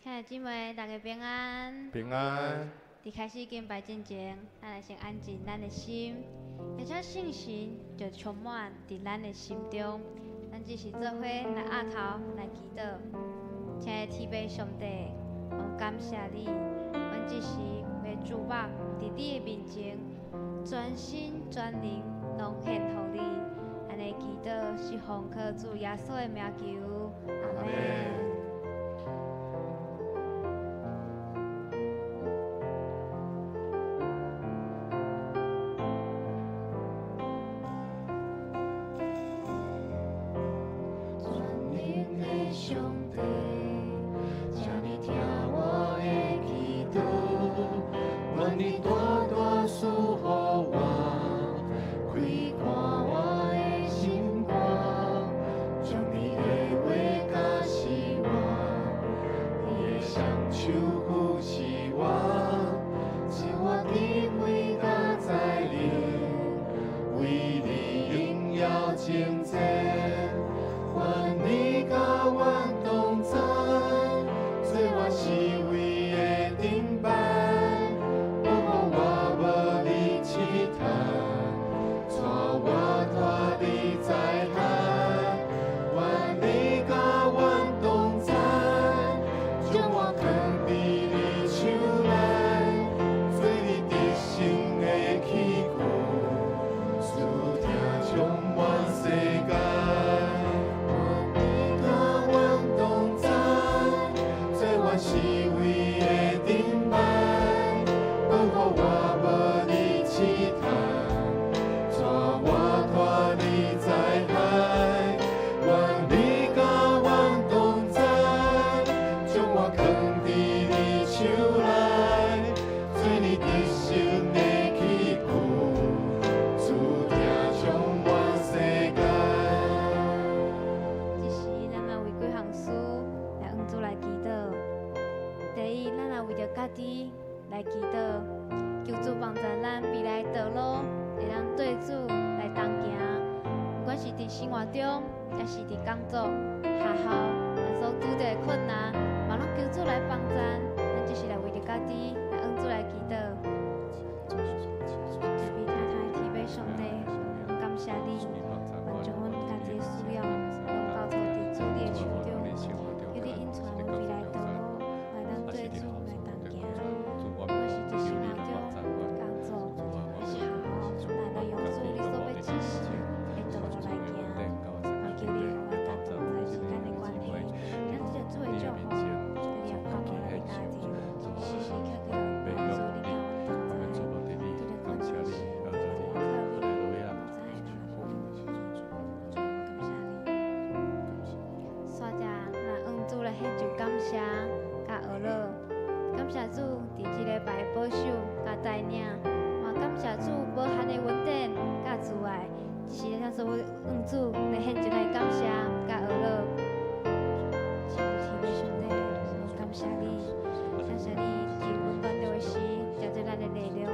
兄弟姊妹，大家平安。平安。佇開始敬拜進前，咱來先安靜咱的心，而且聖神就充滿佇咱的心中。咱只是做伙來徛頭來祈禱。親愛的天父上帝，我感謝你，阮這時欲注目佇你的面前，全心全靈攏獻予你。按呢祈禱是奉靠主耶穌的名求，阿們。這時，咱來為幾項事來向主來祈禱。第一，咱來為著家己來祈禱，求主幫助咱未來道路會當對主來同行，不管是佇生活中，抑是佇工作、學校，咱所拄著的困難，嘛攏求主來幫助。咱這是來為著家己來向主來祈禱。特別聽聽天父上帝，感謝你，阮將阮家己的需要攏交託佇主你的手中，求你引帶阮未來道路，來當對主來同行，不管是佇生活中、工作，抑是學校，咱會用主你所欲指示的道路來行。嘛求你予阮佮同在之間的關係，咱這個主的祝福，求你也放佇咱的家庭，時時刻刻主你佮阮同在，拄著困難時，就靠你，知影主，感謝你。煞者，咱向主來獻上感謝佮呵咾，感謝主佇這禮拜的保守佮帶領，嘛感謝主無限的恩典佮慈愛，這是咱所向主來獻上的感謝佮呵咾。親愛的天父上帝，感謝你，感謝你佇阮軟弱的時，成做咱的力量，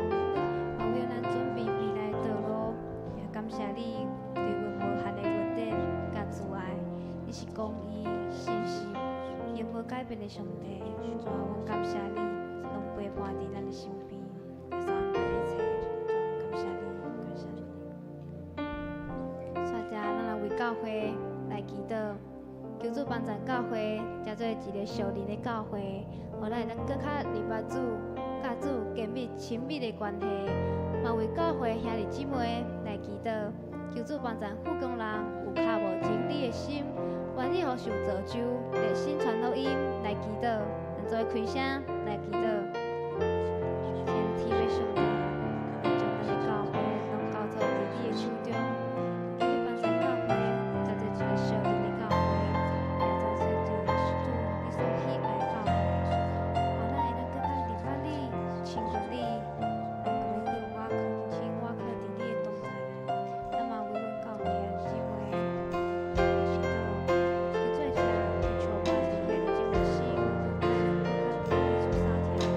嘛為咱準備未來的道路，也感謝你對阮無限的恩典佮慈愛。你是公義、信實、永無改變的上帝，主啊，阮感謝你，攏陪伴佇咱的身邊，耶穌安排一切，主感謝你，感謝你。煞者，咱來為教會來祈禱，求主幫助教會，成做一个屬靈的教會，予咱會當閣較認捌主，佮主建立親密的關係。嘛為教會兄弟姊妹來祈禱，求主幫助富岡人有較無真理的心，願意予受造就，熱心傳福音來祈禱，咱做伙開聲來祈禱。親愛的天父上帝，咱將咱的教會攏交託佇你的手中，求你幫助教會，成做一個屬靈的教會，也造成一個主你所喜愛的教會，予咱會當閣較認捌你，親近你，咱閣欲閣倚靠，親倚靠佇你的同在內。咱嘛為阮教會兄弟姊妹來祈禱，求主的聖靈充滿佇兄弟姊妹心，咱閣較對主相聽，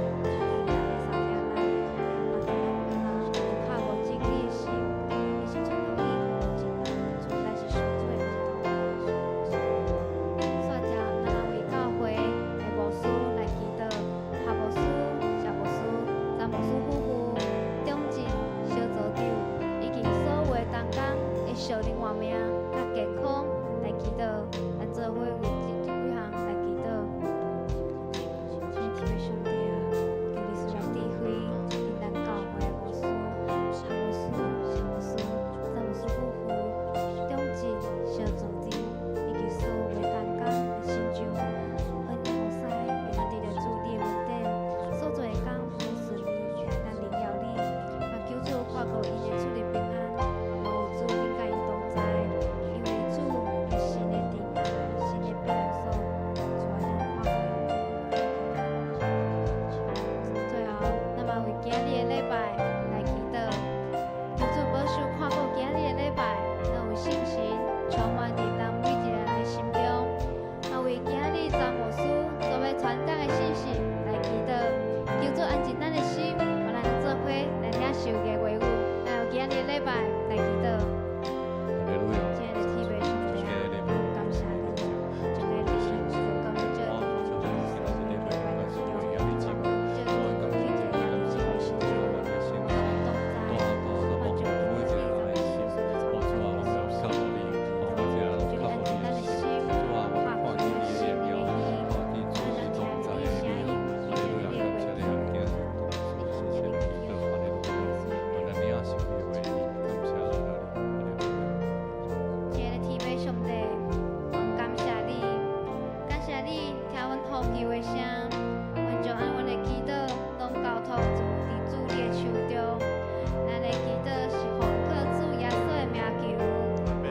受伊的話語，咱用今仔日禮拜來祈禱。親愛的天父上帝啊，感謝你，將你的心交予這弟兄姊妹當中，這弟兄姊妹心中，同在，滿足求你按咱的心，看開咱的心的耳，咱聽你的聲音，聽你的話。親愛的天父上帝，阮感謝你，感謝你聽阮呼求的聲，阮將按阮的祈禱攏交託在主你的手中。咱的祈禱是奉靠主耶穌的名求。阿門。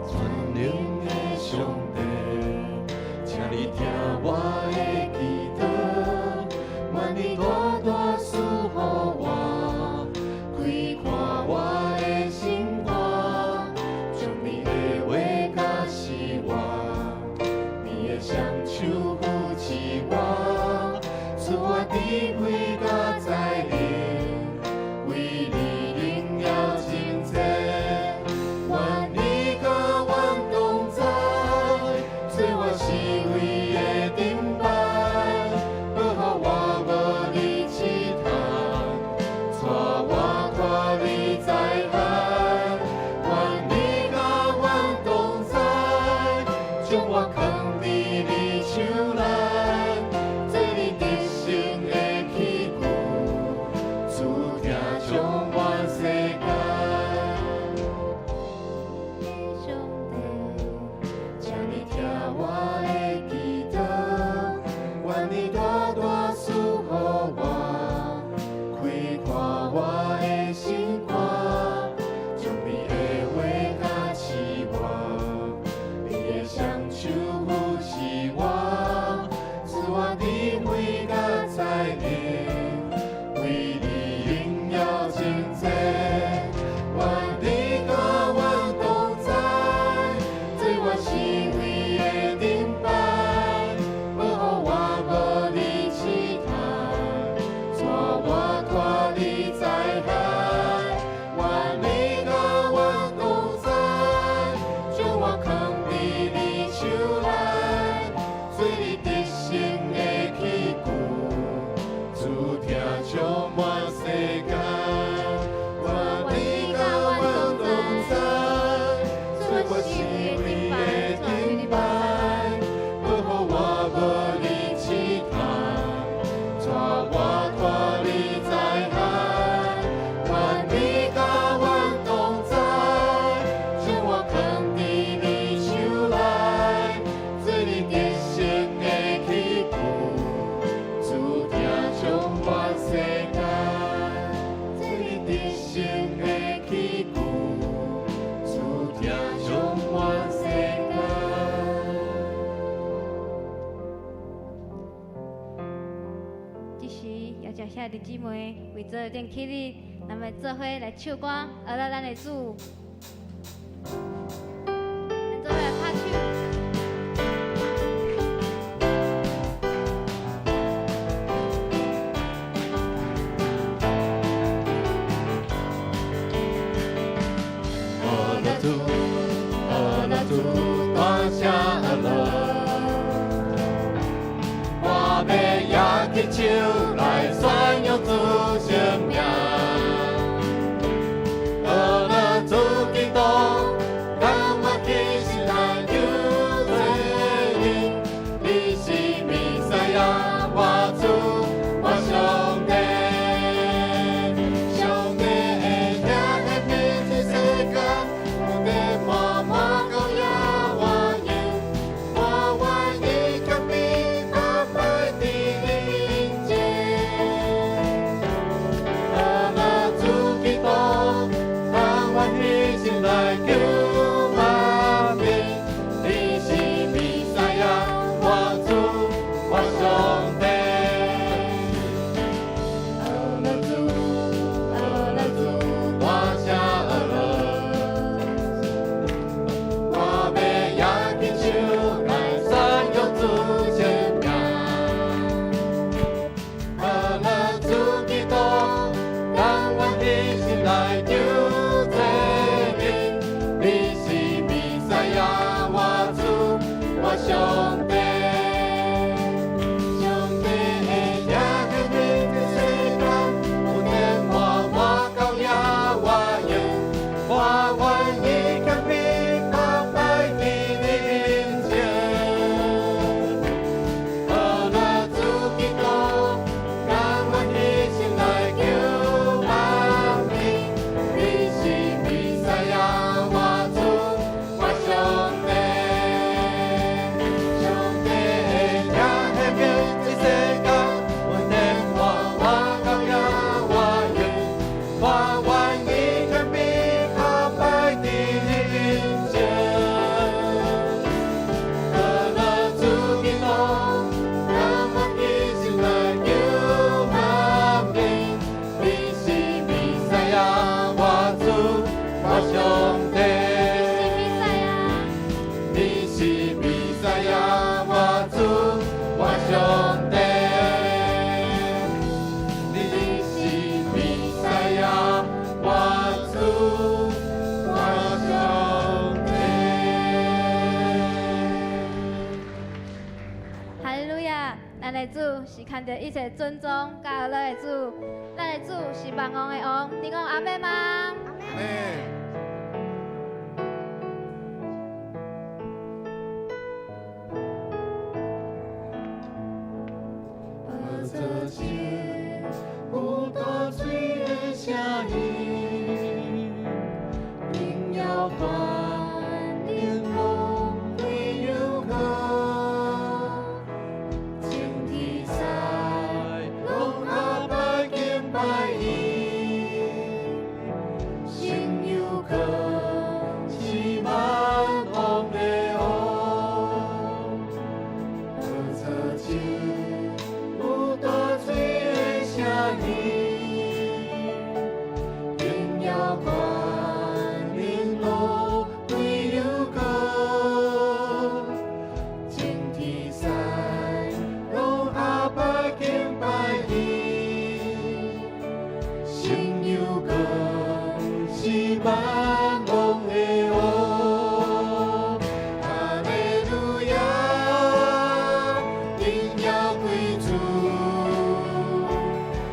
全能的上帝，請你聽我的祈禱，願你大大賜予我，開闊我的心肝，將你的話教示我，你的雙手扶持我，賜我智慧佮才能，為你榮耀真濟。願你佮阮同在，做我四圍的盾牌，保護我無離試探，帶我脫離災害。願你佮阮同在，將我囥佇你手內，做你得勝的器具，賜疼充滿世界。上帝，請你聽我的祈禱，願你大大賜予我，開闊我的心肝，將你的話教示我，你的雙手扶持我，賜我智慧佮才能，為你榮耀真濟。願你佮阮同在，做我四圍的盾牌，保護我無離試探，帶我脫離災害。願你佮阮同在，將我囥佇你手內，做你得勝的器具，賜疼充滿世界。願你佮阮同在，做我四圍的盾牌，保護我無離試探，帶我脫離災害。願你佮阮同在，將我囥佇你手內，做你得勝的器具，賜疼充滿世界。做你得勝的器具，賜疼充滿世界。這時，邀請兄弟姊妹圍坐頂起立，咱們做伙來唱歌，學咱的主。咱做伙來拍手。阿樂主，阿樂主，大聲阿樂，我欲舉起手來宣揚主聖名。阿樂主基督，甘願犧牲來救罪人，你是彌賽亞，我主，我上帝。上帝的疼的遍這世間，有得滿滿高耶和榮，我願意謙卑白白佇你面前。哈利路亞！咱的主是牽著一切尊崇佮樂的主，咱的主是萬王的王。你講阿們嗎？阿們。宝座前有大水的聲音，榮耀權能攏歸予佢，眾天使攏下拜敬拜伊，聖羊羔是萬王的王，寶座前有大水的聲音，榮耀權能攏歸予佢，眾天使攏下拜敬拜伊，聖羊羔是萬王的王，哈利路亞，榮耀歸主，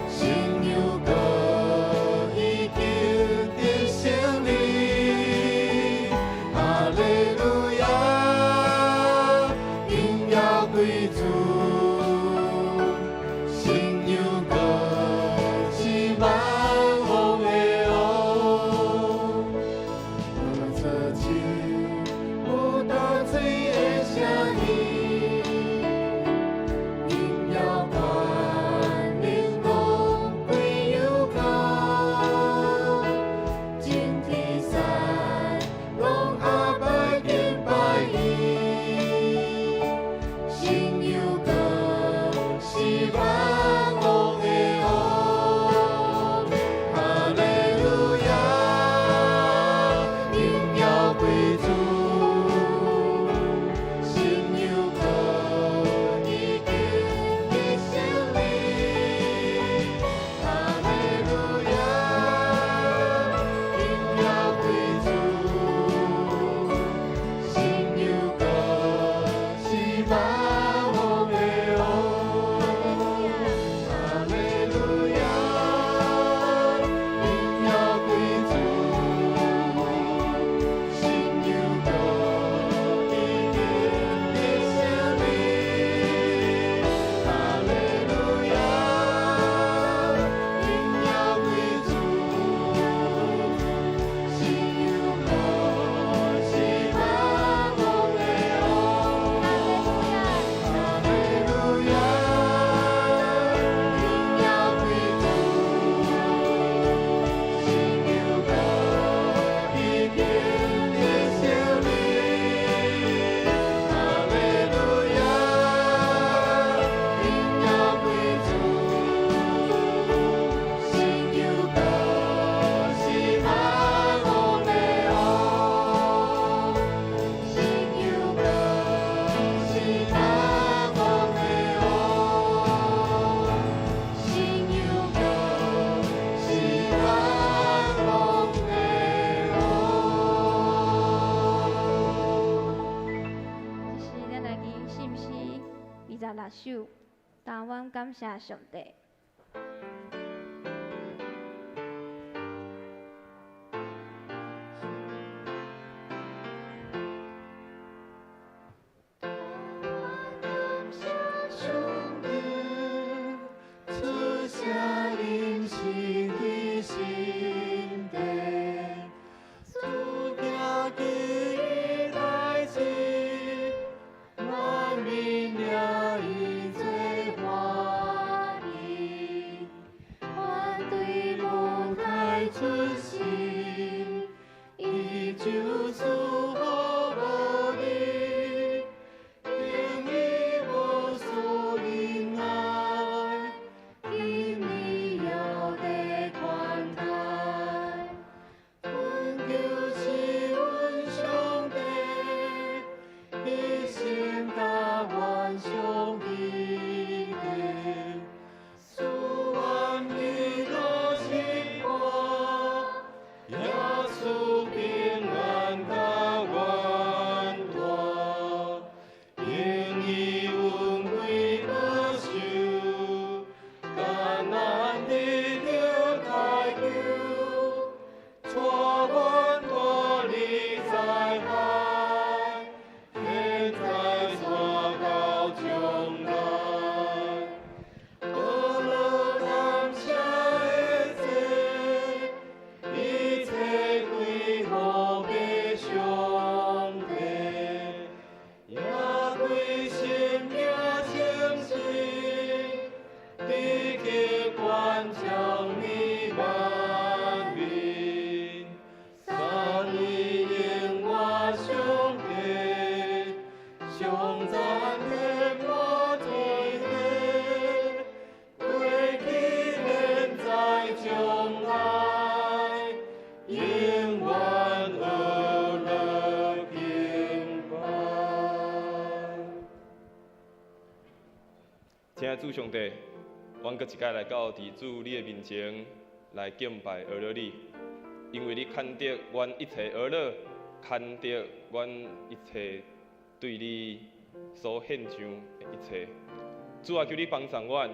聖羊羔已經得勝利，哈利路亞，榮耀歸主，聖羊羔是萬王的王，寶座前有大水的聲音，榮耀權能攏歸予佢，眾天使攏下拜敬拜伊，聖羊羔是萬王的王，哈利路亞，榮耀歸主，聖羊羔已經得勝利，哈利路亞，榮耀歸主，聖羊羔是萬王的王，哈利路亞，榮耀歸主，聖羊羔已經得勝利，哈利路亞，榮耀歸主，聖羊羔是萬王的王，哈利路亞，榮耀歸主，聖羊羔已經得勝利，哈利路亞，榮耀歸主，聖羊羔是萬王的王，聖羊羔是萬王的王，聖羊羔是萬王的王。這是咱來聽信詩26首，當阮感謝上帝。當我感謝上帝，賜下靈性的心底，主行奇異代誌，萬民掠伊做歡喜。親愛主上帝，阮閣一擺來到佇主你的面前來敬拜阿羅你，因為你牽得阮一切阿羅，牽得阮一切對你所獻上的一切。主啊，求你幫助阮，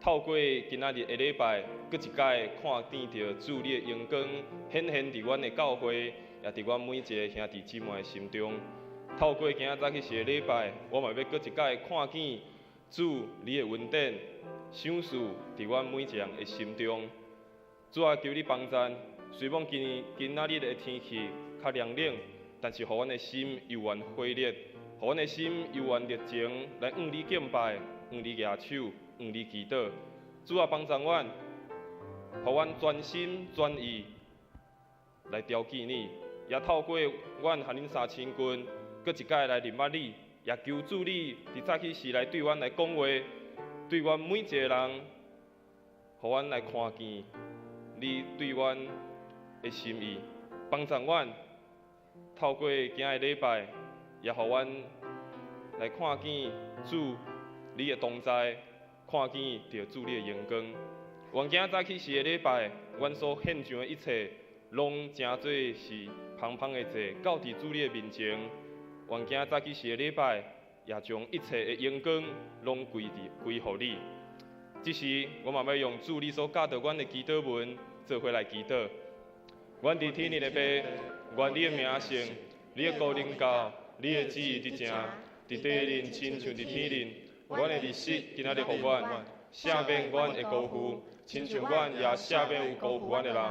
透過今仔日的禮拜，閣一擺看見著主你的榮光顯現佇阮的教會，也佇阮每一个兄弟姊妹的心中。透過今仔早起時的禮拜，我嘛欲閣一擺看見主你的恩典賞賜佇阮每一个人的心中。主啊，求你幫贊，雖罔今仔日的天氣較涼冷，但是予阮的心猶原火熱，予阮的心猶原熱情來向你敬拜，向你舉手，向你祈禱。主啊，幫助阮，予阮專心專意來朝見你，也透過阮和恁三親近，閣一擺來認捌你，也求主你佇早起時來對阮來講話，對阮每一个人，予阮來看見你對阮的心意，幫助阮透過今日禮拜，也予阮來看見主你的同在，看見著主你的榮光。願今早起時的禮拜，阮所獻上的一切，攏成做是芳芳的祭，到佇主你的面前。願今早起時的禮拜，也將一切的榮光攏歸佇歸予你。這時，我嘛欲用主你所教導阮的祈禱文，做伙來祈禱。阮佇天頂的父，願你的名聖，你的國臨到，你的旨意佇成，佇地頂親像佇天頂。阮的日食今仔日予阮，赦免阮的辜負，親像阮也赦免有辜負阮的人。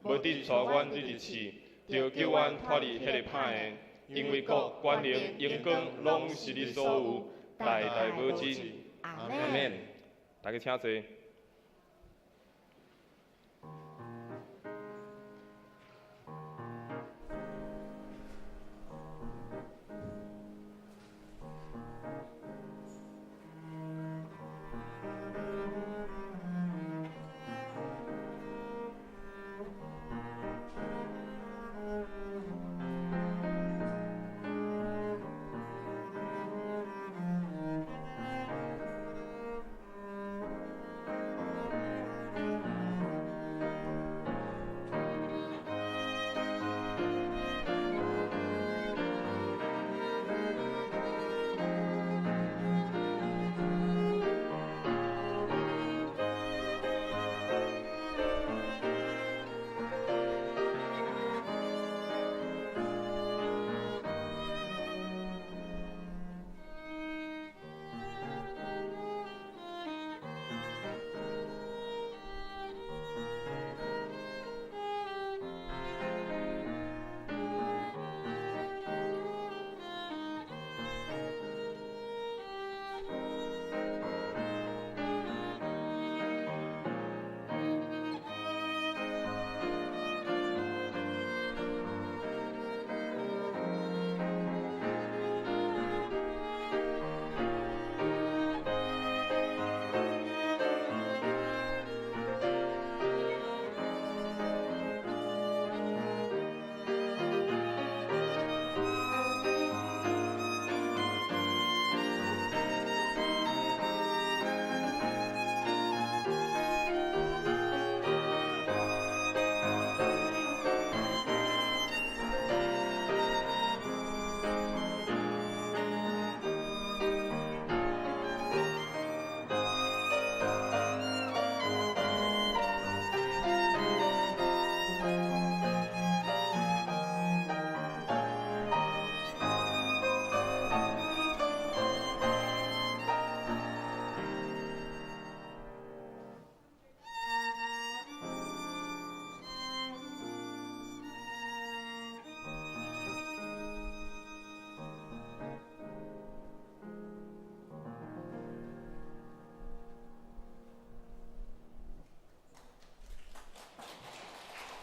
無得帶阮入試，著救阮脫離彼个歹的。因為國、權能、榮光，攏是你所有，代代無盡。阿們。大家請坐。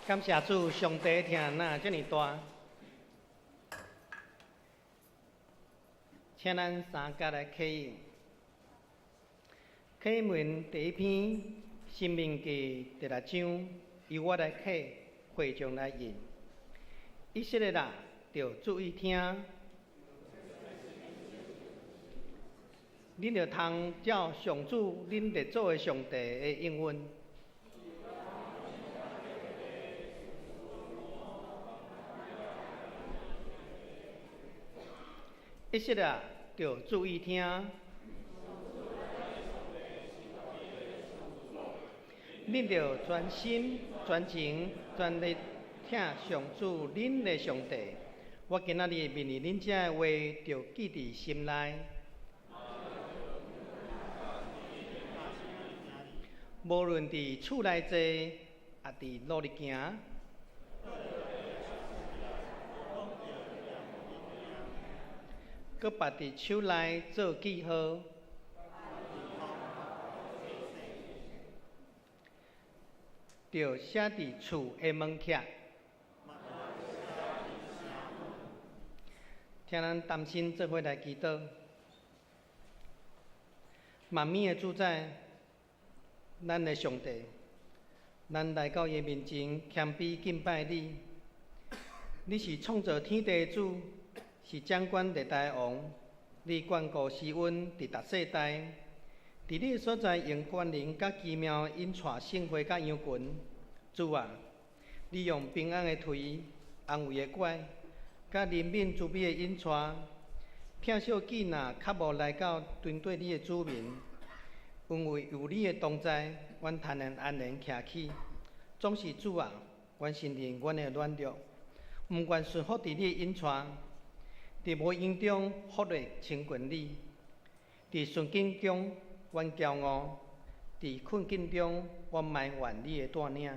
感謝主，上帝疼哪遮爾大，請咱三甲來啟應。啟文第一篇《申命記》第六章，由我來啟，會眾來應。以色列人著注意聽。恁著通照上主恁列祖的上帝的应允。以色列著注意听，恁著全心、全情、全力疼上主恁的上帝。我今仔日命令恁這的話，著記佇心內。無論佇厝內坐，抑佇路裡行，閣縛佇手內做記號，著寫佇厝的門徛。請咱擔心做伙來祈禱。萬民的主宰，咱的上帝，咱來到伊面前謙卑敬拜你。你是創造天地的主，是掌管歷代王，你眷顧施恩直達世代。佇你的所在，用權能佮奇妙引帶聖會佮羊群。主啊，你用平安的槌、安慰的拐，佮憐憫慈悲的引帶，疼惜囝若較無來到針對你的子民。因為有你的同在，阮坦然安然徛起。總是主啊，阮承認阮的軟弱，毋願順服佇你的引帶，佇無閒中忽略親近你，佇順境中阮驕傲，佇困境中阮埋怨你的帶領。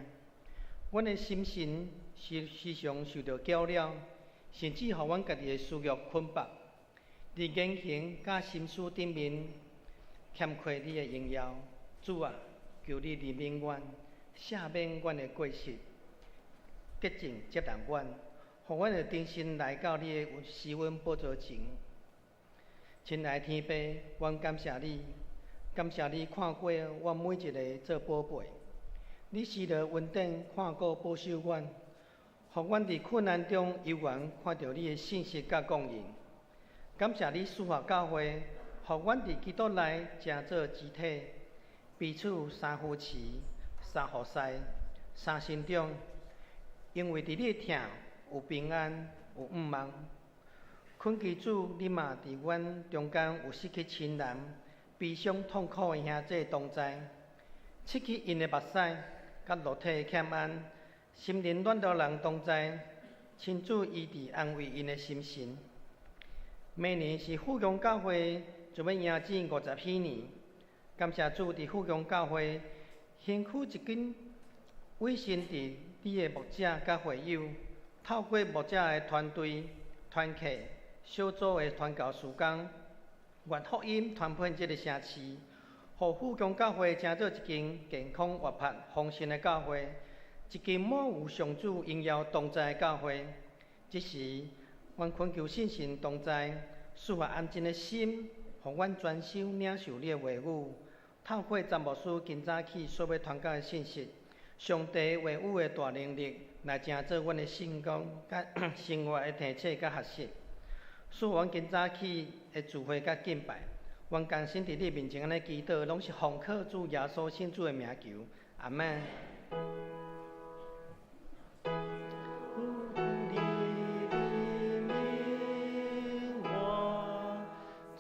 阮的心神時時常受著攪擾，甚至予阮家己的私欲捆綁。佇言行佮心思頂面，欠缺你的榮耀。主啊，求你憐憫阮，赦免阮的過失，潔淨接納阮，予阮會重新來到你的施恩寶座前。親愛天父，阮感謝你，感謝你看過阮每一个做寶貝。你施予恩典看顧保守阮，予阮佇困難中猶原看著你的信實佮供應。感謝你賜福教會，予阮佇基督內成做肢體，彼此相扶持、相服侍、相成長。因為佇你的疼有平安，有盼望。懇求主，你嘛佇阮中間有失去親人、悲傷痛苦的兄弟同在，拭去𪜶的目屎，佮肉體的欠安，心靈軟弱人同在，請主醫治安慰𪜶的心神。明年是富強教會就欲迎接50禧年，感謝主佇富強教會興起一間委身佇你的牧者佮會友，透過牧者的團隊、團契、小組的傳教事工，願福音傳遍這个城市，予富強教會成做一間健康活潑、豐盛的教會，一間滿有上主榮耀同在的教會。這時，阮懇求聖神同在，賜予安靜的心，予阮專心領受你的話語。透過詹牧師今早起所欲傳講的信息，上帝話語的大能力，來成做阮的信仰佮生活的提醒佮學習。賜予阮今早起的聚會佮敬拜，阮甘心佇你面前按呢祈禱，攏是奉靠主耶穌聖主的名求，阿們。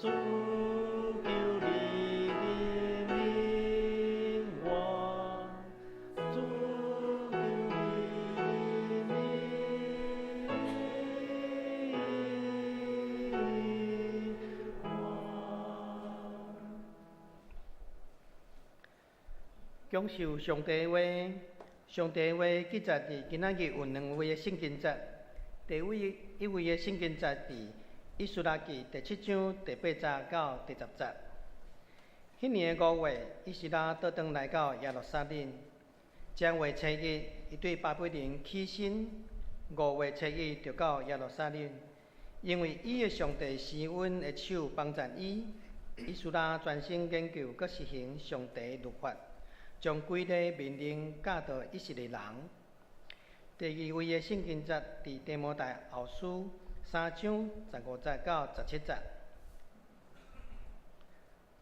主，求你憐憫我，主，求你憐憫我。享受上帝話，上帝話記載佇今仔日有兩位的聖經節，第一位的聖經節佇以斯拉記第七章第八節到第十節。彼年的5月，以斯拉倒轉來到耶路撒冷。正月初一，伊對巴比倫起身；5月初一，就到耶路撒冷。因為伊的上帝施恩的手幫助伊，以斯拉專心研究閣實行上帝律法，將規例命令教導以色列人。第二位的聖經節佇提摩太後書3章15節到17節。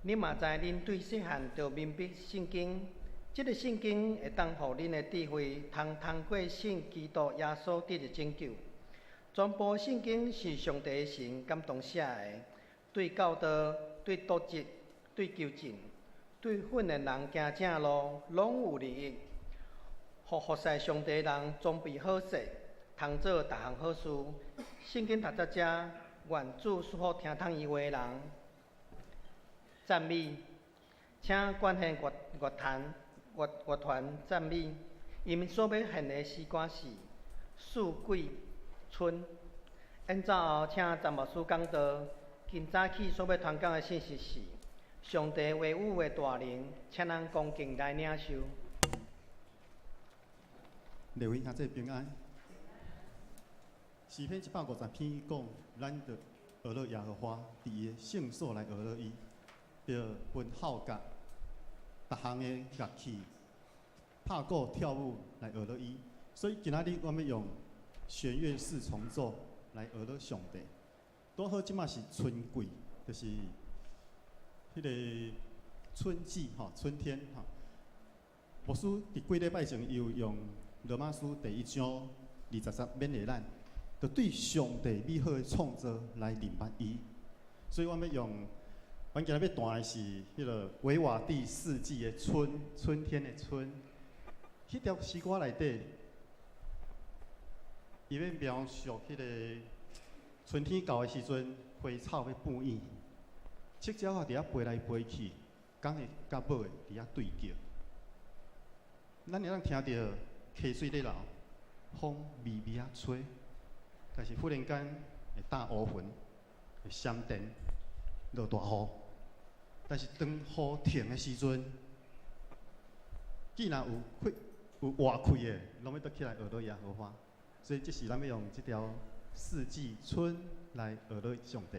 恁嘛知恁對細漢就明白聖經，這个聖經會當予恁的智慧，通通過信基督耶穌得著拯救。全部聖經是上帝的神感動寫的，對教導、對督責、對糾正、對訓練人行正路，攏有利益。予服侍上帝的人裝備好勢，通做逐項好事。聖經讀到遮，願主賜福聽通伊話的人。讚美，請管弦樂樂團樂樂團讚美。𪜶所欲獻的詩歌是《四季春》。演奏後，請詹牧師講道。今早起所欲傳講的信息是上帝話語的大能，請咱恭敬來領受。列位兄弟平安。詩篇150篇講，咱著學樂耶和華，佇伊的聖所來學樂伊，著分號角，逐項的樂器，拍鼓跳舞來學樂伊。所以今仔日我欲用弦樂四重奏來學樂上帝。拄好這馬是春季，就是彼个春季吼，春天吼。牧師佇幾禮拜前有用羅馬書第一章20節勉勵咱，就對上帝美好的創造來認捌伊。所以我欲用，阮今日欲彈的是彼个維瓦蒂四季的春，春天的春。彼條詩歌內底，伊欲描述彼个春天到的時陣，花草欲變莴，七鳥仔佇遐飛來飛去，公的佮母的佇遐對叫。咱會當聽著溪水咧流，風微微仔吹，但是忽然間會打烏雲，會閃電，落大雨。但是當雨停的時陣，既然有氣有活氣的，攏欲倒起來學樂耶和華。所以這是咱欲用這條四季春來學樂上帝。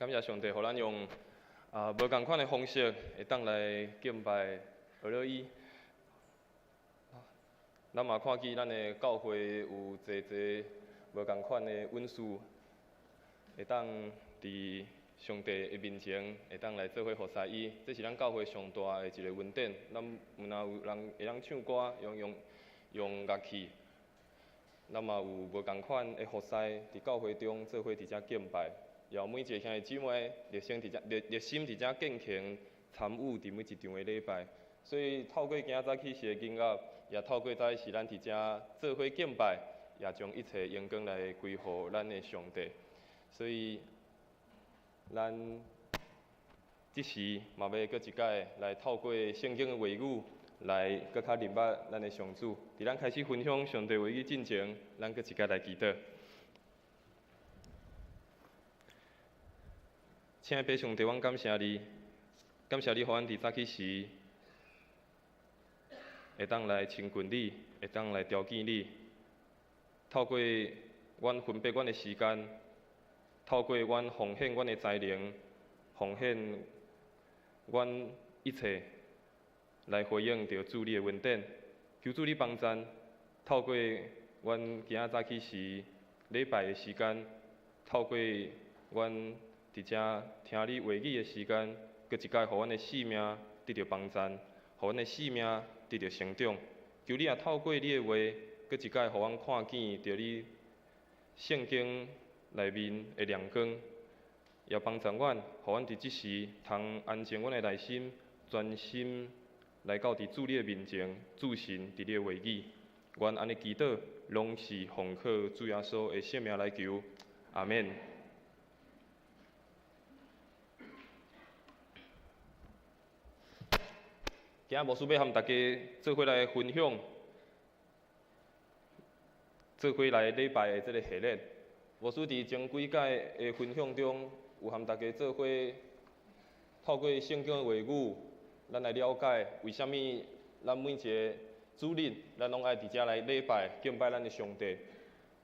感謝上帝，予咱用無仝款的方式，會當來敬拜呵咾伊。咱嘛看見咱的教會有濟濟無仝款的恩賜，會當佇上帝的面前，會當來做伙服侍伊。這是咱教會上大的一个恩典。咱毋但有人會曉唱歌，用樂器，咱嘛有無仝款的服侍，佇教會中做伙佇遮敬拜。也有每一个兄弟姊妹熱心佇遮熱心佇遮敬虔參與佇每一場的禮拜。所以透過今仔早起時的音樂，也透過早起時咱佇遮做伙敬拜，也將一切榮光來歸予咱的上帝。所以，咱這時嘛欲閣一擺來透過聖經的話語，來閣較認捌咱的上主。佇咱開始分享上帝話語進前，咱閣一擺來祈禱。親愛的父上帝，阮感謝你，感謝你，予阮佇早起時會當來親近你，會當來朝見你。透過阮分別阮的時間，透過阮奉獻阮的才能，奉獻阮一切，來回應著主你的恩典。求主你幫贊，透過阮今仔早起時禮拜的時間，透過阮佇遮聽你話語的時間，閣一擺予阮的性命得著幫贊，予阮的性命得著成長。求你也透過你的話，閣一擺予阮看見著你聖經內面的亮光，也幫助阮，予阮佇這時通安靜阮的內心，專心來到佇主你的面前，注神佇你的話語。阮按呢祈禱，攏是奉靠主耶穌的聖名來求，阿們。今仔牧師欲和大家做伙來分享，做伙來禮拜的這个系列。牧師佇前幾擺的分享中，有和大家做伙透過聖經的話語，咱來了解為啥物咱每一个主日，咱攏愛佇遮來禮拜敬拜咱的上帝。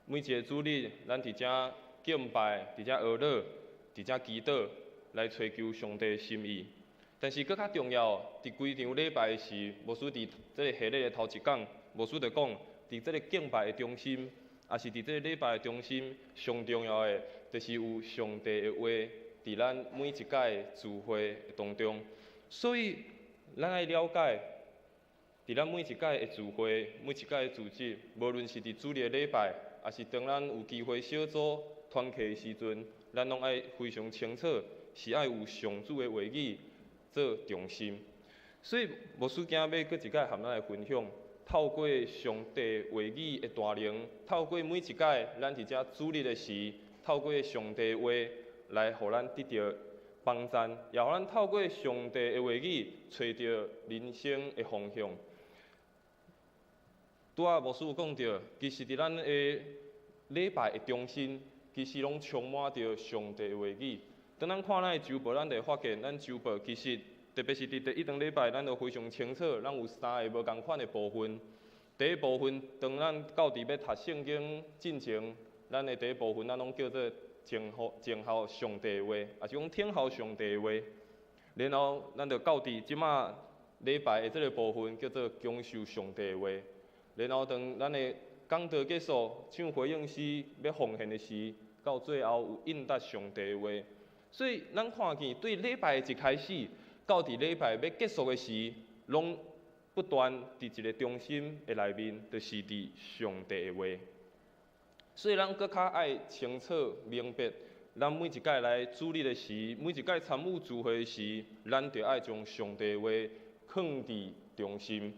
每一个主日，咱佇遮敬拜，佇遮呵咾，佇遮祈禱，來揣求上帝的心意。但是閣較重要，佇規場禮拜的時，牧師佇這个系列的頭一講，牧師就講，佇這个敬拜的中心，也是佇這个禮拜的中心，上重要的，就是有上帝的話佇咱每一擺聚會的當中。所以，咱愛了解，佇咱每一擺的聚會，每一擺的組織，無論是佇主日的禮拜，抑是當咱有機會小組團契的時陣，咱攏愛非常清楚，是愛有上主的話語做中心。所以，牧師今仔欲閣一擺和咱來分享，透過上帝話語的大能，透過每一擺咱佇遮主日的時，透過上帝的話來予咱得著幫贊，也予咱透過上帝的話語揣著人生的方向。拄仔牧師有講著，其實佇咱的禮拜的中心，其實攏充滿著上帝的話語。當咱看咱的週報，咱就會發現，咱週報其實特別是佇第一場禮拜，咱就非常清楚，咱有三个無仝款的部分。第一部分，當咱到佇欲讀聖經進前，咱的第一部分，咱攏叫做靜候靜候上帝的話，抑是講聽候上帝的話。然後，咱就到佇這馬禮拜的這个部分，叫做享受上帝的話。然後，當咱的講道結束，唱回應詩欲奉獻的時，到最後有應答上帝的話。所以，咱看見對禮拜的一開始，到佇禮拜欲結束的時，攏不斷佇一个中心的內面，就是佇上帝的話。所以，咱閣較愛清楚明白，咱每一擺來主日的時，每一擺參與聚會的時，咱就愛將上帝的話囥佇中心。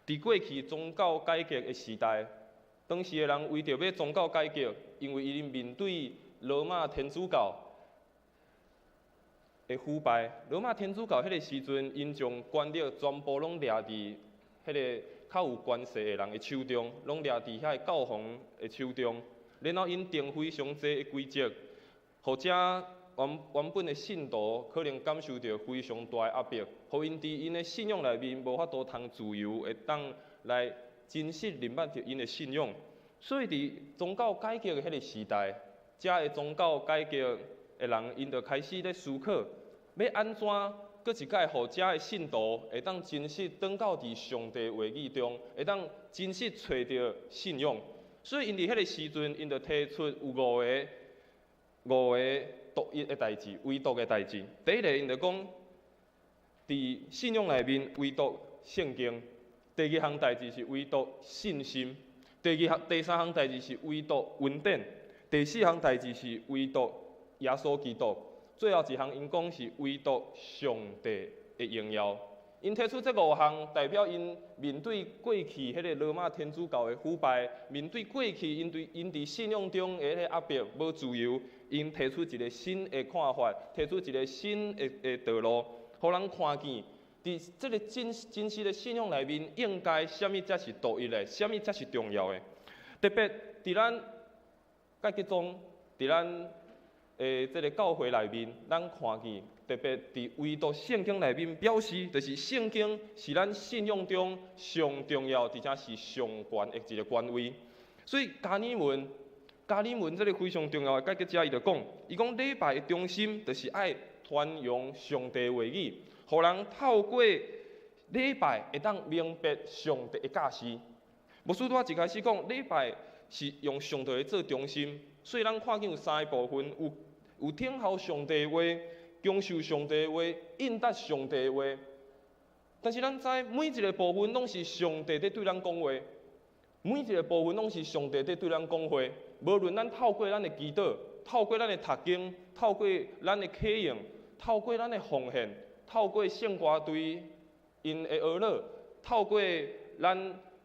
佇過去宗教改革的時代，當時的人為著欲宗教改革，因為𪜶面對羅馬天主教的腐敗，羅馬天主教彼个時陣，𪜶將權力全部攏掠佇彼个較有權勢的人的手中，攏掠佇遐个教皇的手中。然後𪜶定非常濟的規則，予遮原本的信徒可能感受著非常大的壓迫，予𪜶佇𪜶的信仰內面無法度通自由，會當來真實認捌著𪜶的信仰。所以佇宗教改革的彼个時代，遮个宗教改革的人，𪜶就開始咧思考，欲按怎閣一擺予遮的信徒會當真實轉到佇上帝話語中，會當真實揣著信仰。所以𪜶佇彼個時陣，𪜶就提出有五個獨一的代誌，唯獨的代誌。第一個，𪜶就講，佇信仰內面唯獨聖經；第二項代誌是唯獨信心；第二項、第三項代誌是唯獨恩典；第四項代誌是唯獨耶穌基督；最後一項，𪜶講是唯獨上帝的榮耀。𪜶提出這五項，代表𪜶面對過去彼個羅馬天主教的腐敗，面對過去𪜶對𪜶佇信仰中的彼個壓迫無自由，𪜶提出一個新的看法，提出一個新的道路，予人看見，佇這個真實的信仰內面，應該啥物才是獨一的，啥物才是重要的。特別佇咱改革宗，佇咱的這個教會內面，咱看見。特別佇唯獨聖經內面表示，就是聖經是咱信仰中上重要，而且是上懸的一個權威。所以加爾文，加爾文這个非常重要的改革者，伊就講，伊講禮拜的中心就是愛傳揚上帝話語，予人透過禮拜會當明白上帝的教示。牧師拄仔一開始講，禮拜是用上帝來做中心，所以咱看見有三个部分，有聽候上帝的話，享受上帝的話，應答上帝的話。但是咱知每一个部分攏是上帝佇對咱講話，每一个部分攏是上帝佇對咱講話。無論咱透過咱的祈禱，透過咱的讀經，透過咱的啟用，透過咱的奉獻，透過聖歌隊𪜶的呵咾，透過咱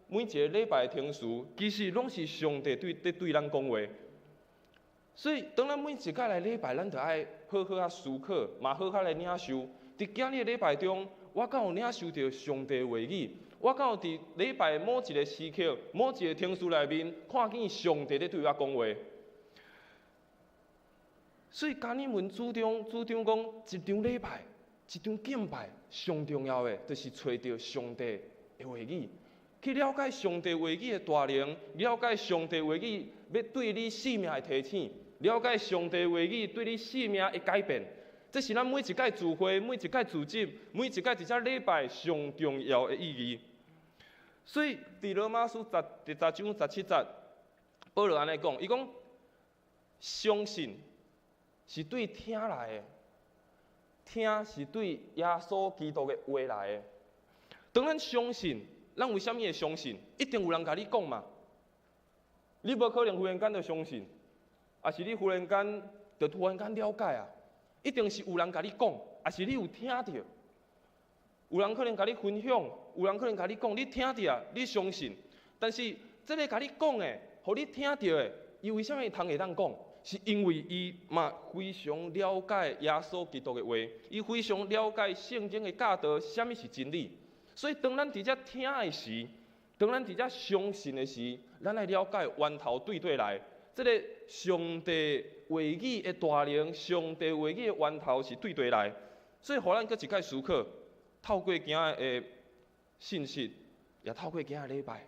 每一个禮拜的程序，其實攏是上帝佇對咱講話。所以，當咱每一擺來禮拜，咱就愛好好仔思考，嘛好好來領受。佇今日禮拜中，我敢有領受著上帝話語？我敢有佇禮拜某一個時刻、某一個程序內面，看見上帝佇對我講話？所以，加爾文主張講，一場禮拜、一場敬拜，上重要的，就是揣著上帝的話語，去了解上帝話語的大能，了解上帝話語欲對你生命的提醒。了解上帝話語對你生命的改變，這是咱每一擺聚會、每一擺聚集、每一擺佇遮禮拜上重要的意義。所以，佇羅馬書第十章十七節，保羅按呢講，伊講相信是對聽來的，聽是對耶穌基督的話來的。當咱相信，咱為啥物會相信？一定有人共你講嘛。你無可能忽然間就相信。抑是你忽然間就突然間了解啊，一定是有人共你講，抑是你有聽著，有人可能共你分享，有人可能共你講，你聽著啊，你相信。但是這个共你講的，予你聽著的，伊為啥物通會當講？是因為伊嘛非常了解耶穌基督的話，伊非常了解聖經的教導，啥物是真理。所以當咱佇遮聽的時，當咱佇遮相信的時，咱愛了解源頭對佗來。這个上帝話語的大能，上帝話語的源頭是對佗來，所以予咱閣一擺思考，透過今仔的信息，也透過今仔禮拜，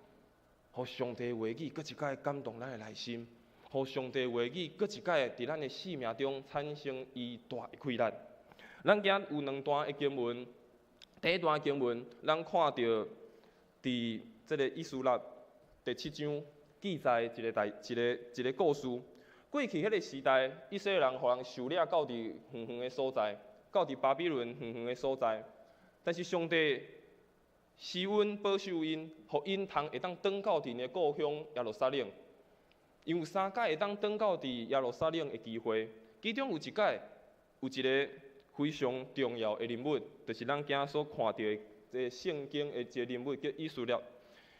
予上帝話語閣一擺感動咱的內心，予上帝話語閣一擺佇咱的生命中產生伊大的氣力。咱今仔有兩段的經文，第一段經文，咱看著佇這个以斯拉第七章。記載一个代一个一个故事。過去彼个時代，以色列人予人受掠到佇遠遠的所在，到佇巴比倫遠遠的所在。但是上帝施恩保守𪜶，予𪜶通會當轉到𪜶的故鄉耶路撒冷。𪜶有三擺會當轉到佇耶路撒冷的機會，其中有一擺有一个非常重要的人物，就是咱今仔所看著的這个聖經的一个人物，叫以斯拉。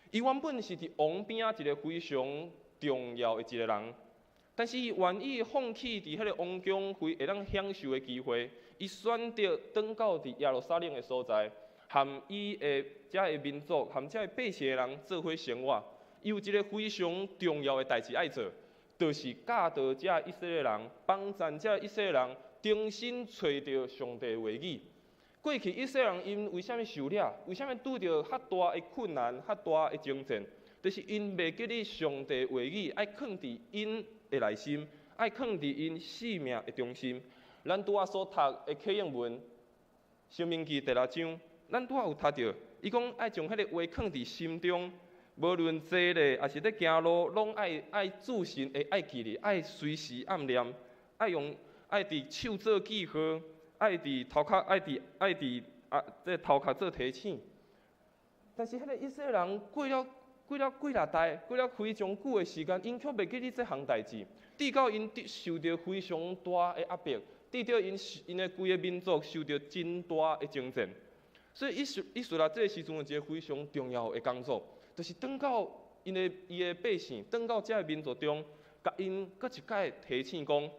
伊原本是佇王邊仔一个非常重要的一个人，但是伊願意放棄佇彼个王宮非會當享受的機會，伊選擇轉到佇耶路撒冷的所在，和伊的遮个民族、和遮个百姓的人做伙生活。伊有一个非常重要的代誌愛做，就是教導遮以色列人，幫助遮以色列人重新揣著上帝話語。過去以色列人𪜶為啥物受掠？為啥物拄著較大的困難、較大的爭戰？就是𪜶袂記得上帝話語愛囥佇𪜶的內心，愛囥佇𪜶生命的中心。咱拄仔所讀的啟應文《申命記》第六章，咱拄仔有讀著，伊講愛將彼个話囥佇心中，無論坐咧，抑是咧行路，攏愛注神會愛記咧，愛隨時暗念，愛用愛佇手做記號，愛佇頭殼，愛佇啊，這頭殼做提醒。但是彼个以色列人過了幾若代，過了非常久的時間，𪜶卻袂記得這項代誌，直到𪜶受著非常大的壓迫，直到𪜶的規个民族受著真大的征戰。所以以斯拉這个時陣有一个非常重要的工作，就是轉到伊的百姓，轉到這个民族中，共𪜶閣一擺提醒講，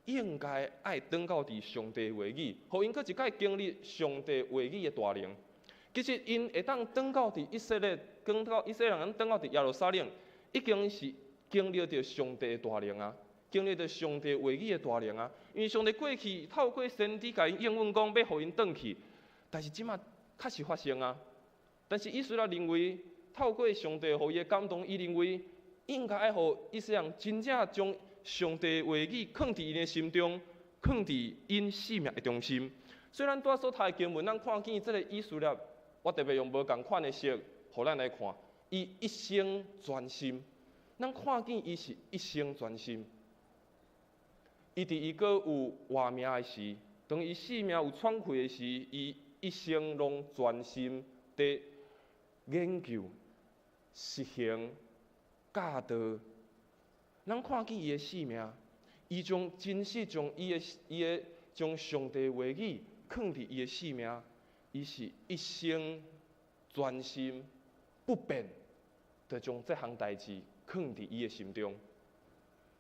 應該愛轉到佇上帝話語，予𪜶閣一擺經歷上帝話語的大能。其實𪜶會當轉到佇以色列，轉到以色列人轉到佇耶路撒冷，已經是經歷著上帝的大能啊，經歷著上帝話語的大能啊。因為上帝過去透過先知共𪜶應允講，欲予𪜶轉去，但是這馬確實發生啊。但是以斯拉認為，透過上帝予伊的感動，伊認為應該愛予以色列人真正將上帝話語囥佇𪜶的心中，囥佇𪜶生命的中心。雖然拄仔所讀的經文，咱看見這个以斯拉，我特別用無仝款的色，予咱來看，伊一生專心。咱看見伊是一生專心。伊佇伊閣有活命的時，當伊性命有喘氣的時，伊一生攏專心佇研究、實行、教導。咱看見伊的性命，伊將真實將伊的伊的將上帝話語囥佇伊的性命，伊是一生專心不變，就將這項代誌囥佇伊的心中。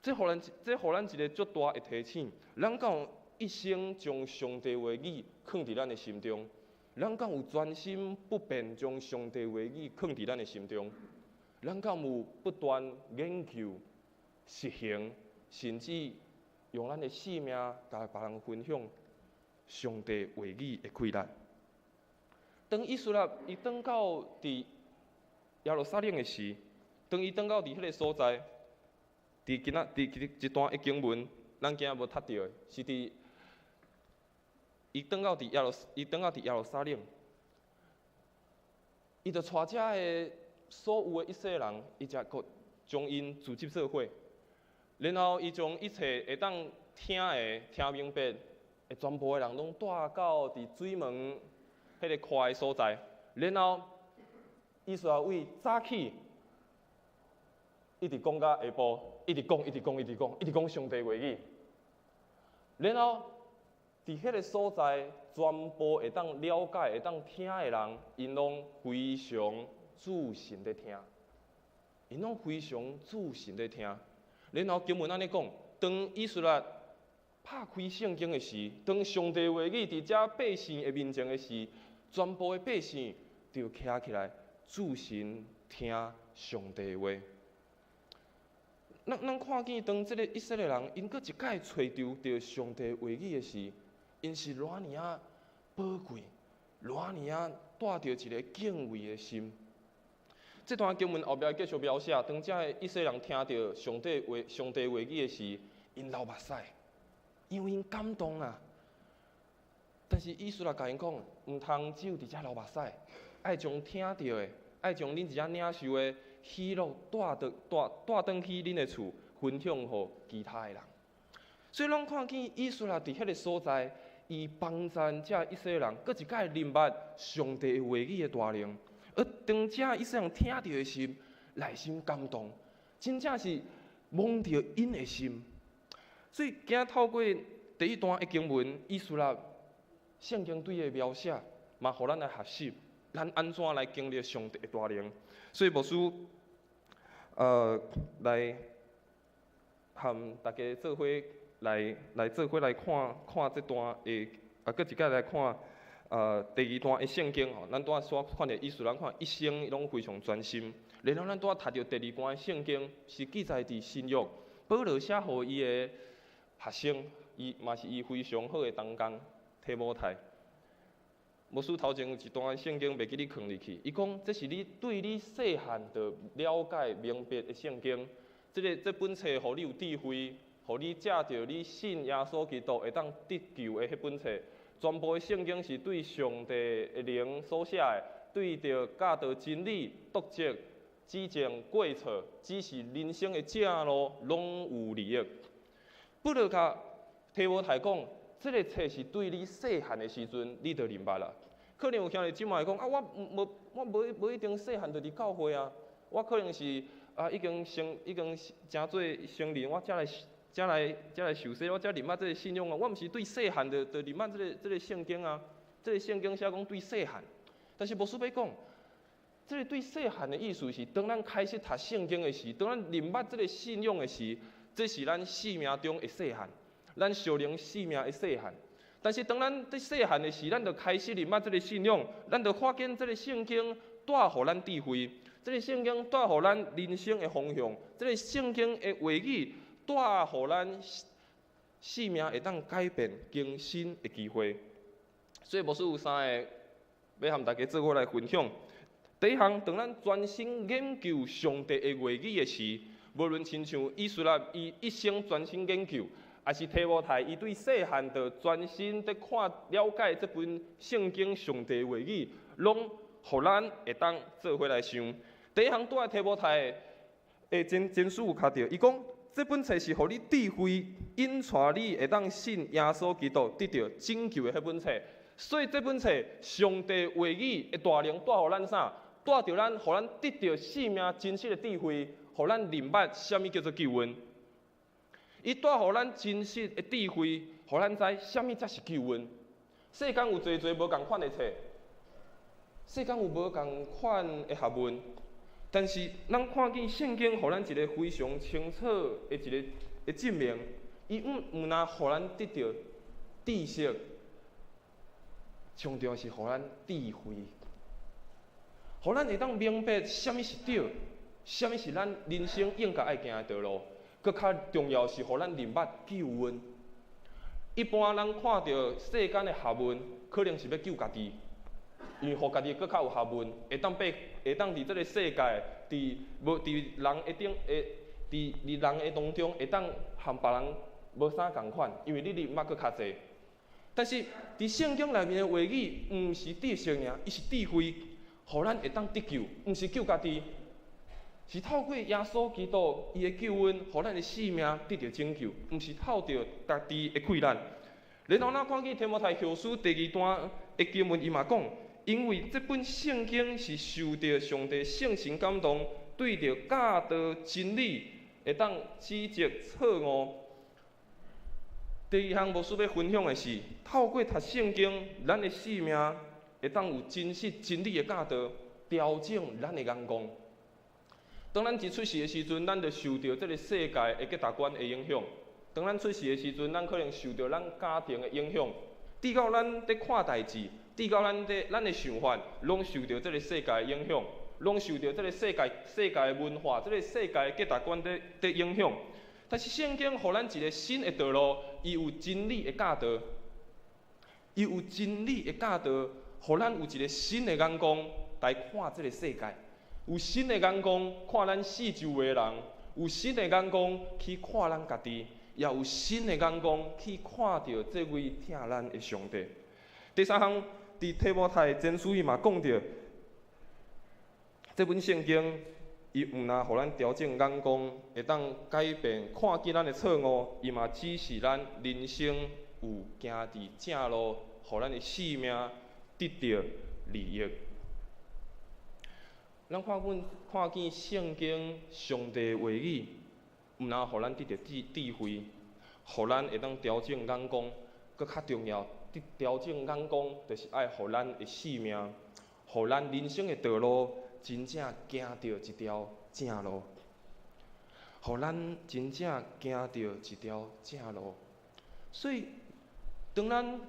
這予咱一个足大的提醒，咱敢有一生將上帝話語囥佇咱的心中？咱敢有專心不變將上帝話語囥佇咱的心中？咱敢有不斷研究、實行，甚至用咱的性命共別人分享上帝話語的氣力？當以斯拉伊轉到佇耶路撒冷的時，當伊轉到佇彼个所在，佇今仔佇這段的經文，咱今仔無讀著的，是佇伊轉到佇耶路撒冷，伊就帶遮的所有的以色列人，伊才閣將𪜶組織做伙，然後伊將一切會當聽的、聽明白的全部的人，攏帶到佇水門彼个闊的所在，然後以斯拉為早起，一直講到下晡，一直講，一直講，一直講，一直講上帝話語。然後佇彼个所在，全部會當了解、會當聽的人，𪜶攏非常注神佇聽，𪜶攏非常注神佇聽。然後經文按呢講，當以斯拉拍開聖經的時，當上帝話語佇遮百姓的面前的時，全部的百姓就徛起來注神聽上帝話。咱看見當這个以色列人，𪜶閣一擺揣著著上帝話語的時，𪜶是偌爾仔寶貴，偌爾仔帶著一个敬畏的心。這段經文後壁繼續描寫，當這个以色列人聽著上帝話語的時，𪜶流目屎，因為𪜶感動啊。但是以斯拉共𪜶講，毋通只有佇遮流目屎，愛將聽著的，愛將恁佇遮領受的喜樂帶轉去恁的厝，分享予其他的人。所以，咱看見以斯拉佇彼个所在，伊幫贊遮以色列人，閣一擺認捌上帝話語的大能。而當遮以色列人聽著的時，內心感動，真正是摸著𪜶的心。所以，今仔透過第一段的經文，以斯拉聖經對伊的描寫，嘛予咱來學習，咱按怎來經歷上帝的大能。所以牧師，來和大家做伙來看看這段的，啊，閣一擺來看，第二段的聖經吼，咱拄仔所看著以斯拉，咱看一生攏非常專心。然後咱拄仔讀著第二段的聖經，是記載佇新約，保羅寫予伊的學生，伊嘛是伊非常好的同工提摩太。牧師頭前有一段聖經袂記得囥入去，伊講這是你對你細漢就了解明白的聖經，這本冊予你有智慧，予你藉著你信耶穌基督會當得救的彼本冊。全部的聖經是對上帝的靈所寫的，對著教導真理、督責、指正過錯、指示人生的正路，攏有利益。保羅共提摩太講，這个冊是對你細漢的時陣，你就認捌啦。可能有兄弟姊妹講啊，我無我無無一定細漢就佇教會啊，我可能是啊已經成已經成做成人，我才來才來才來受洗，我才認捌這个信仰啊。我毋是對細漢就就認捌這个聖經啊。這个聖經寫講對細漢，但是牧師欲講，這个對細漢的意思是，當咱開始讀聖經的時，當咱認捌這个信仰的時，這是咱生命中的細漢，咱屬靈生命的細漢。但是當咱佇細漢的時，咱就開始認捌這个信仰，咱就發現這个聖經帶予咱智慧，這个聖經帶予咱人生的方向，這个聖經的話語帶予咱生命會當改變更新的機會。所以牧師有三个欲和大家做伙來分享。第一項，當咱專心研究上帝的話語的時，無論親像以斯拉伊一生專心研究，抑是提摩太伊對細漢就專心佇看了解這本聖經上帝話語，攏予咱會當做伙來想。第一項，拄仔提摩太的前書有跤著，伊講這本冊是予你智慧，引帶你會當信耶穌基督得著拯救的彼本冊。所以這本冊上帝話語的大能帶予咱啥？帶著咱，予咱得著生命真實的智慧，予咱認捌啥物叫做救恩。伊帶予咱真實的智慧，予咱知啥物才是救恩。世間有濟濟無仝款的冊，世間有無仝款的學問，但是咱看見聖經，予咱一个非常清楚的一个的證明，伊毋毋但予咱得著知識，上重要是予咱智慧，予咱會當明白啥物是對，啥物是咱人生應該愛行的道路。閣較重要是予咱認捌救恩。一般咱看著世間的學問，可能是欲救家己，因為予家己閣較有學問，會當爬，會當佇這个世界，佇無佇人的頂，會佇佇人的當中，會當和別人無啥仝款，因為你認捌閣較濟。但是佇聖經內面的話語，毋是知識爾，伊是智慧，予咱會當得救，毋是救家己，是透過耶穌基督伊的救恩，予咱的生命得著拯救，毋是透著家己的氣力。然後咱看見提摩太後書第二段的經文，伊嘛講，因為這本聖經是受著上帝聖神感動，對著教導真理，會當指責錯誤。第二項牧師欲分享的是，透過讀聖經，咱的生命會當有真實真理的教導，調整咱的眼光。當咱一出世的時陣，咱就受著這个世界的價值觀的影響。當咱出世的時陣，咱可能受著咱家庭的影響，直到咱佇看代誌，直到咱佇咱的想法，攏受著這个世界的影響，攏受著這个世界世界的文化、這个世界的價值觀佇佇影響。但是聖經予咱一个新的道路，伊有真理的教導，伊有真理的教導，予咱有一个新的眼光來看這个世界，有新的眼光看咱四周圍的人，有新的眼光去看咱家己，也有新的眼光去看著這位疼咱的上帝。第三項，佇提摩太前書伊嘛講著，這本聖經。伊毋但予咱調整眼光，會當改變看見咱的錯誤，伊嘛指示咱人生有行佇正路，予咱的生命得著利益。咱看見看見聖經上帝的話語，毋但予咱得著智智慧，予咱會當調整眼光，閣較重要，調整眼光就是愛予咱的生命，予咱人生的道路。真正行著一條正路，予咱真正行著一條正路。所以，當咱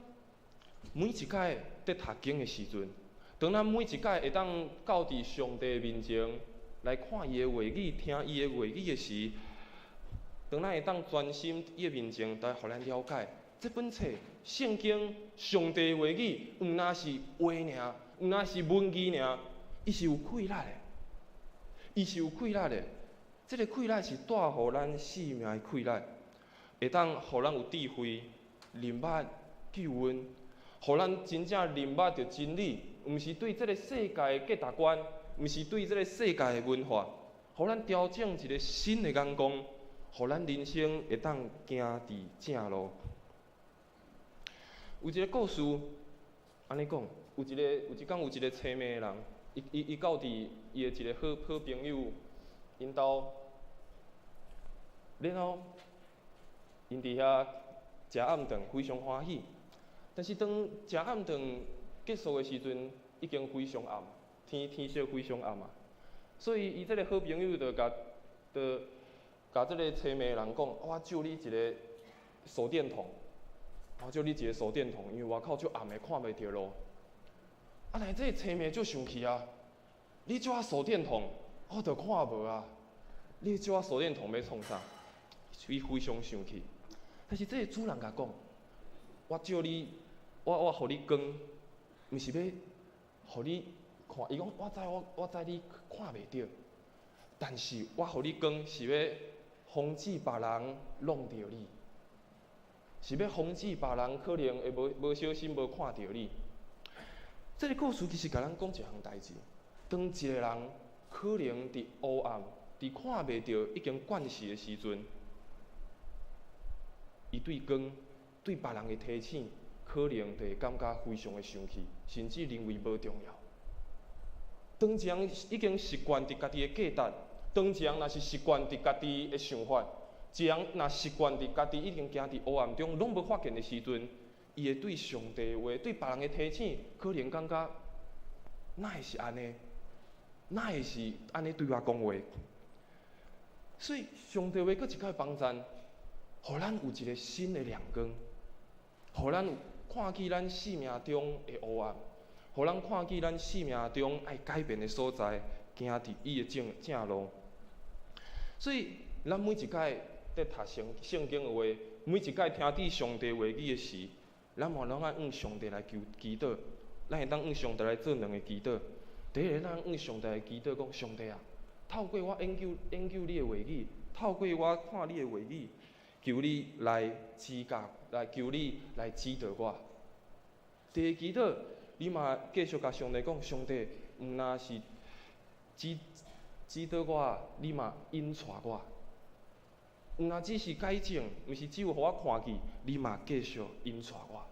每一擺佇讀經的時陣，當咱每一擺會當到佇上帝面前來看伊的話語、聽伊的話語的時，當咱會當專心伊的面前來予咱了解這本冊聖經上帝的話語，毋但是話爾，毋但是文字爾。伊是有氣力的，伊是有氣力的。這个氣力是帶予咱生命的氣力，會當予咱有智慧，認捌救恩，予咱真正認捌著真理，毋是對這个世界的價值觀，毋是對這个世界的文化，予咱調整一个新的眼光，予咱人生會當行佇正路。有一个故事，按呢講，有一工有一个青盲的人，伊到佇伊的一个好好朋友𪜶兜，然後𪜶佇遐食暗頓，非常歡喜。但是當食暗頓結束的時陣，已經非常暗，天色非常暗啊。所以伊這个好朋友就共這个青盲的人講：我借你一个手電筒，我借你一个手電筒，因為外口足暗的，看袂著路。啊，但是這个青盲足生氣啊！你借我手電筒，我就看無啊！你借我手電筒欲創啥？伊非常生氣。但是這个主人共講：我借你，我予你光，毋是欲予你看。伊講我知你看袂著，但是我予你光是欲防止別人弄著你，是欲防止別人可能會無小心無看著你。這个故事其實共咱講一項代誌：當一个人可能佇黑暗、佇看袂著已經慣勢的時陣，伊對光、對別人的提醒，可能就會感覺非常的生氣，甚至認為無重要。當一个人已經習慣佇家己的價值，當一個人若是習慣佇家己的想法，一個人若習慣佇家己已經行佇黑暗中，攏無發現的時陣，伊會對上帝話、對別人的提醒，可能感覺哪會是按呢？哪會是按呢對我講話？所以上帝話閣一擺幫贊，予咱有一个新的亮光，予咱看見咱生命中的黑暗，予咱看見咱生命中愛改變的所在，行佇伊的正路。所以，咱每一擺佇讀聖經的話，每一擺聽見上帝話語的時，咱嘛攏愛向上帝來求祈禱，咱會當向上帝來做兩个祈禱。第一个，咱向上帝來祈禱，講上帝啊，透過我研究你的話語，透過我看你的話語，求你來指教，來求你來指導我。第二个祈禱，你嘛繼續共上帝講，上帝，毋但是指導我，你嘛引帶我。毋但只是改正，毋是只有予我看見，你嘛繼續引帶我。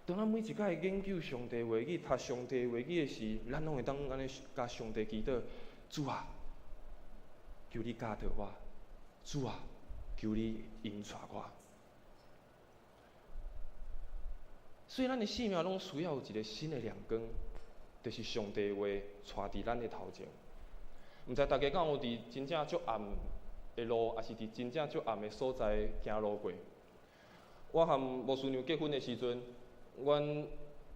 當咱每一擺研究上帝話語、讀上帝話語的時，咱攏會當按呢共上帝祈禱：主啊，求你教導我；主啊，求你引帶我。所以，咱的生命攏需要有一个新的亮光，就是上帝話帶佇咱的頭前。毋知大家敢有佇真正足暗的路，抑是佇真正足暗的所在行路過？我和牧師娘結婚的時陣，阮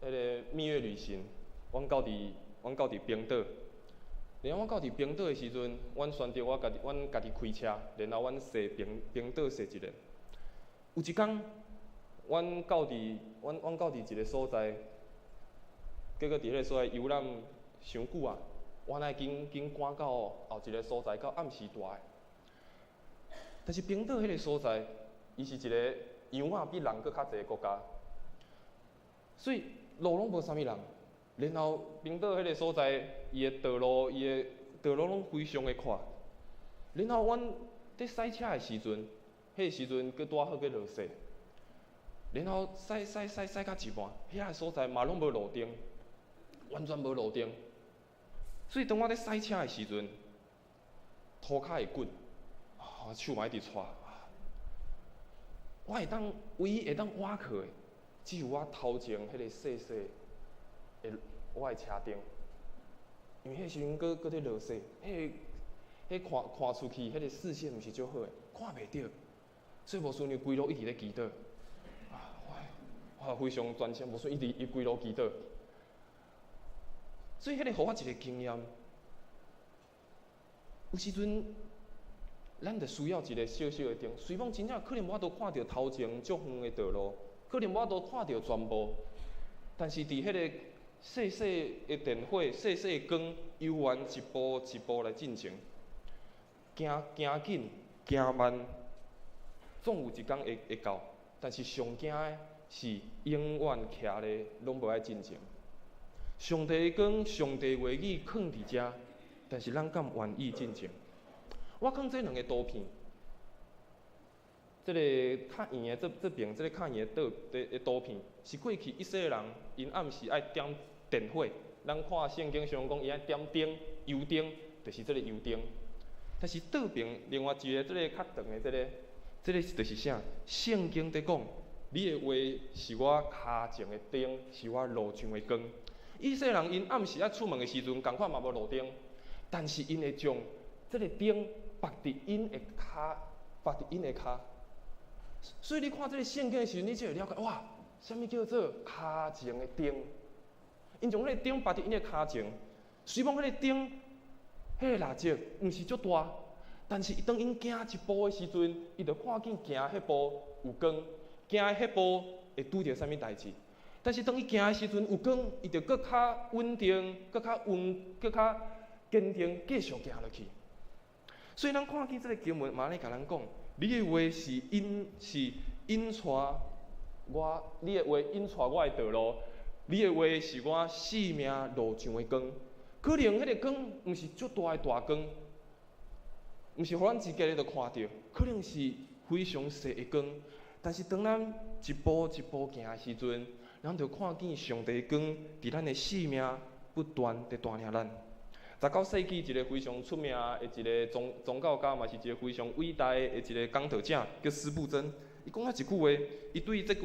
彼个蜜月旅行，阮到佇冰島。然後阮到佇冰島的時陣，阮選擇阮家己開車，然後阮踅冰島踅一下。有一工，阮到佇一个所在，結果佇彼个所在遊覽傷久啊，阮愛緊緊趕到後一个所在，到暗時大的。但是冰島彼个所在，伊是一个羊仔比人閣較濟的國家，所以路攏無啥物人。然後冰島彼个所在，伊的道路攏非常的闊。然後阮佇駛車的時陣，彼個時陣閣拄好閣落雪。然後駛駛駛駛到一半，遐個所在嘛攏無路燈，完全無路燈。所以當我佇駛車的時陣，塗跤會滾，我手嘛一直掣。我會當唯一會當倚靠的，只有我頭前彼个細細的我的車燈，因為彼時陣閣佇落雪，彼個看看出去，彼個視線毋是足好的，看袂著，所以牧師娘規路一直咧祈禱。啊，我非常專心，牧師一直伊規路祈禱。所以彼個予我一個經驗，有時陣咱著需要一個小小的燈，雖講真正可能無法度看著頭前足遠的道路，可能無法度看著全部，但是佇彼個細細的電火、細細的光，猶原一步一步來進前，行行緊，行慢，總有一工會到。但是上驚的是永遠徛咧，攏無愛進前。上帝的光，上帝話語囥佇遮，但是咱敢願意進前？我看這兩个圖片，這个較圓的這邊，這个較圓的圖片，是過去以色列人𪜶暗時愛點電火。咱看聖經上講，伊愛點燈、油燈，就是這个油燈。但是倒爿另外一个這个較長的這个，這个就是啥？聖經佇講，你的話是我跤前的燈，是我路上的光。以色列人𪜶暗時愛出門的時陣，仝款嘛無路燈，但是𪜶會將這个燈縛佇𪜶的跤，縛佇𪜶的跤。所以你看這个聖經的時陣，你就會了解哇，啥物叫做跤前的燈？𪜶將彼个燈縛佇𪜶的跤前，雖罔彼个燈，彼个蠟燭毋是足大，但是當𪜶行一步的時陣，伊就看見行彼步有光，行彼步會拄著啥物代誌。但是當伊行的時陣有光，伊就閣較穩定，閣較穩，閣較堅定，繼續行落去。所以咱看見這个經文，嘛按呢共咱講，你的話是引是引帶我，你的話引帶我的道路，你的話是我性命路上的光。可能彼个光毋是足大的大光，毋是予咱一下就看著，可能是非常細的光。但是當咱一步一步行的時陣，咱就看見上帝的光佇咱的性命不斷佇帶領咱。19世紀一个非常出名的一个宗教家，嘛是一个非常偉大的一个講道者，叫司布真。伊講了一句話，伊對這句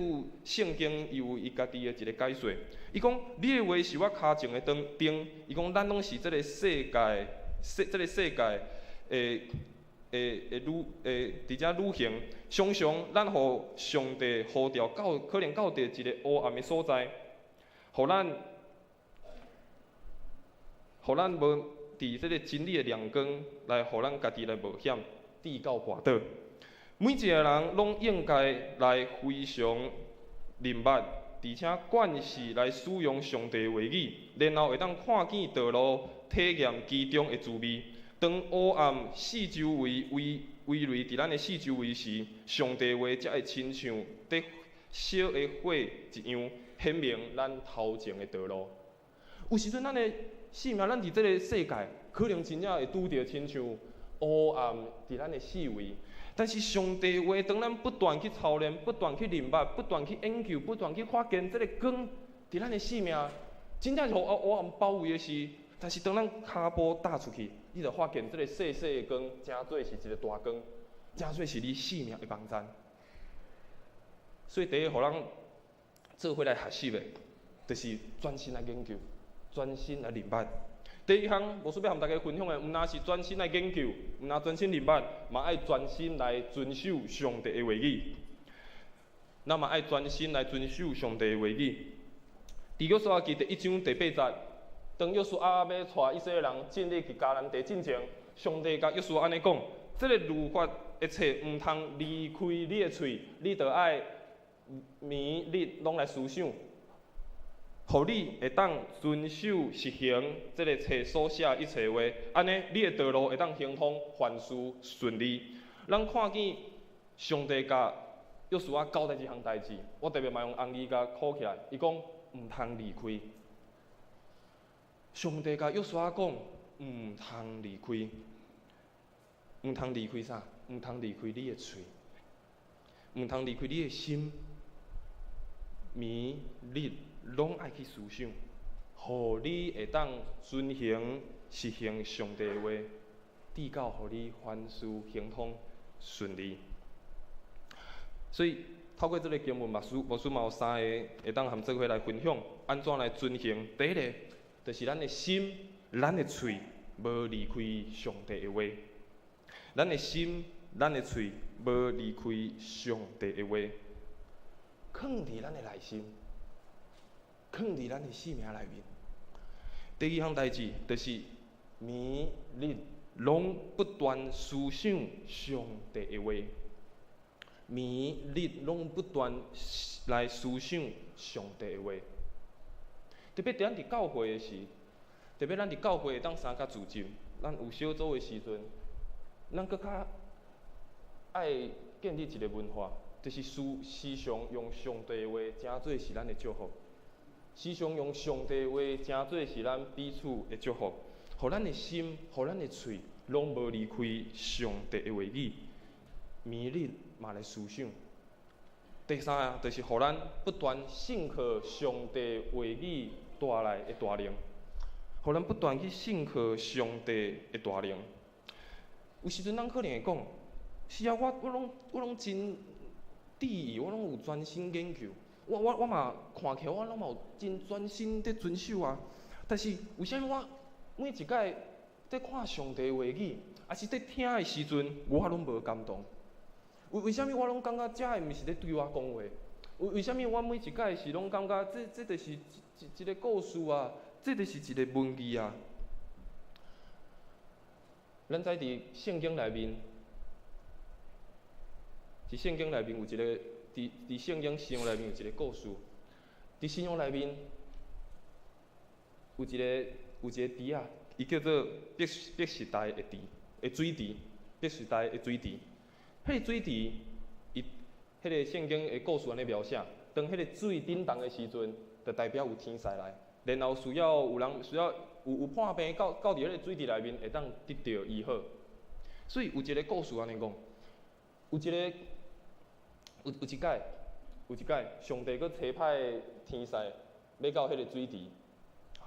聖經伊有伊家己的一个解說。伊講：你的話是我跤前的燈，伊講咱攏是這个世界，這个世界的的旅的佇遮旅行，常常咱予上帝呼召到，可能到佇一个黑暗的所在，予咱無佇這个真理的亮光來，予咱家己來冒險，跌到跋倒。每一个人攏應該來非常認捌，而且慣勢來使用上帝話語，然後會當看見道路，體驗其中的滋味。當黑暗四周圍圍圍圍佇咱的四周圍時，上帝話才會親像佇燒的火一樣，顯明咱頭前的道路。有時陣咱的生命，咱佇這个世界，可能真正會拄著親像黑暗佇咱的四圍。但是上帝話，當咱不斷去操練、不斷去認捌、不斷去研究、不斷去發現這个光佇咱的生命，真正是予黑暗包圍的時，但是當咱跤步踏出去，你就發現這个細細的光，成做是一个大光，成做是你生命的幫贊。所以第一，予咱做伙來學習的，就是專心來研究，專心來認捌。第二項，牧師欲和大家分享的，毋但是專心來研究，毋但專心認捌，嘛愛專心來遵守上帝的話語。咱嘛愛專心來遵守上帝的話語。佇約書亞記第一章第八節，當約書亞欲帶以色列人進入去迦南地進前，上帝共約書亞按呢講：這个律法的冊毋通離開你的喙，你著愛暝日攏來思想，予你會當遵守實行這个冊所寫一切話，按呢你的道路會當亨通，凡事順利。咱看見上帝共約書亞交代一項代誌，我特別嘛用紅字共括起來。伊講毋通離開。上帝共約書亞講毋通離開，毋通離開啥？毋通離開你的喙，毋通離開你的心，暝日攏愛去思想，予你會當遵行實行上帝的話，直到予你凡事亨通順利。所以透過這个經文，牧師嘛有三个會當含做伙來分享，按怎來遵行。第一个，就是咱的心、咱的喙無離開上帝的話。咱的心、咱的喙無離開上帝的話，囥佇咱的內心，囥佇咱的生命內面。第二項代誌，就是暝日攏不斷思想上帝的話，暝日攏不斷來思想上帝的話。特別佇咱佇教會的時，特別咱佇教會會當相較自由，咱有小組的時陣，咱閣較愛建立一个文化，就是时时常用上帝的话成做是咱的祝福，时常用上帝的话成做是咱彼此的祝福，予咱的心，予咱的喙，攏無離開上帝的話語，暝日嘛來思想。第三個，就是予咱不斷信靠上帝話語帶來的大能，予咱不斷去信靠上帝的大能。有時陣咱可能會講，是啊，我攏真注意，我攏有專心研究，我嘛看起來我攏嘛有真專心佇遵守啊。但是為啥物我每一擺佇看上帝話語，抑是佇聽的時陣，我攏無感動？為啥物我攏感覺這个毋是咧對我講話？為啥物我每一擺是攏感覺這就是一個故事啊？這就是一個文字啊？咱知佇聖經內面，佇聖經內面有一個，佇聖經新約內面有一個故事。佇新約內面有一個池仔，伊叫做伯西達的池的水池，伯西達的水池。彼個水池，伊彼個聖經的故事按呢描寫，當彼個水振動的時陣，就代表有天使來，然後需要有人需要有破病到佇彼個水池內面，會當得著醫好。所以有一個故事按呢講，有一個有有一擺有一擺，上帝閣差派天使欲到彼個水池，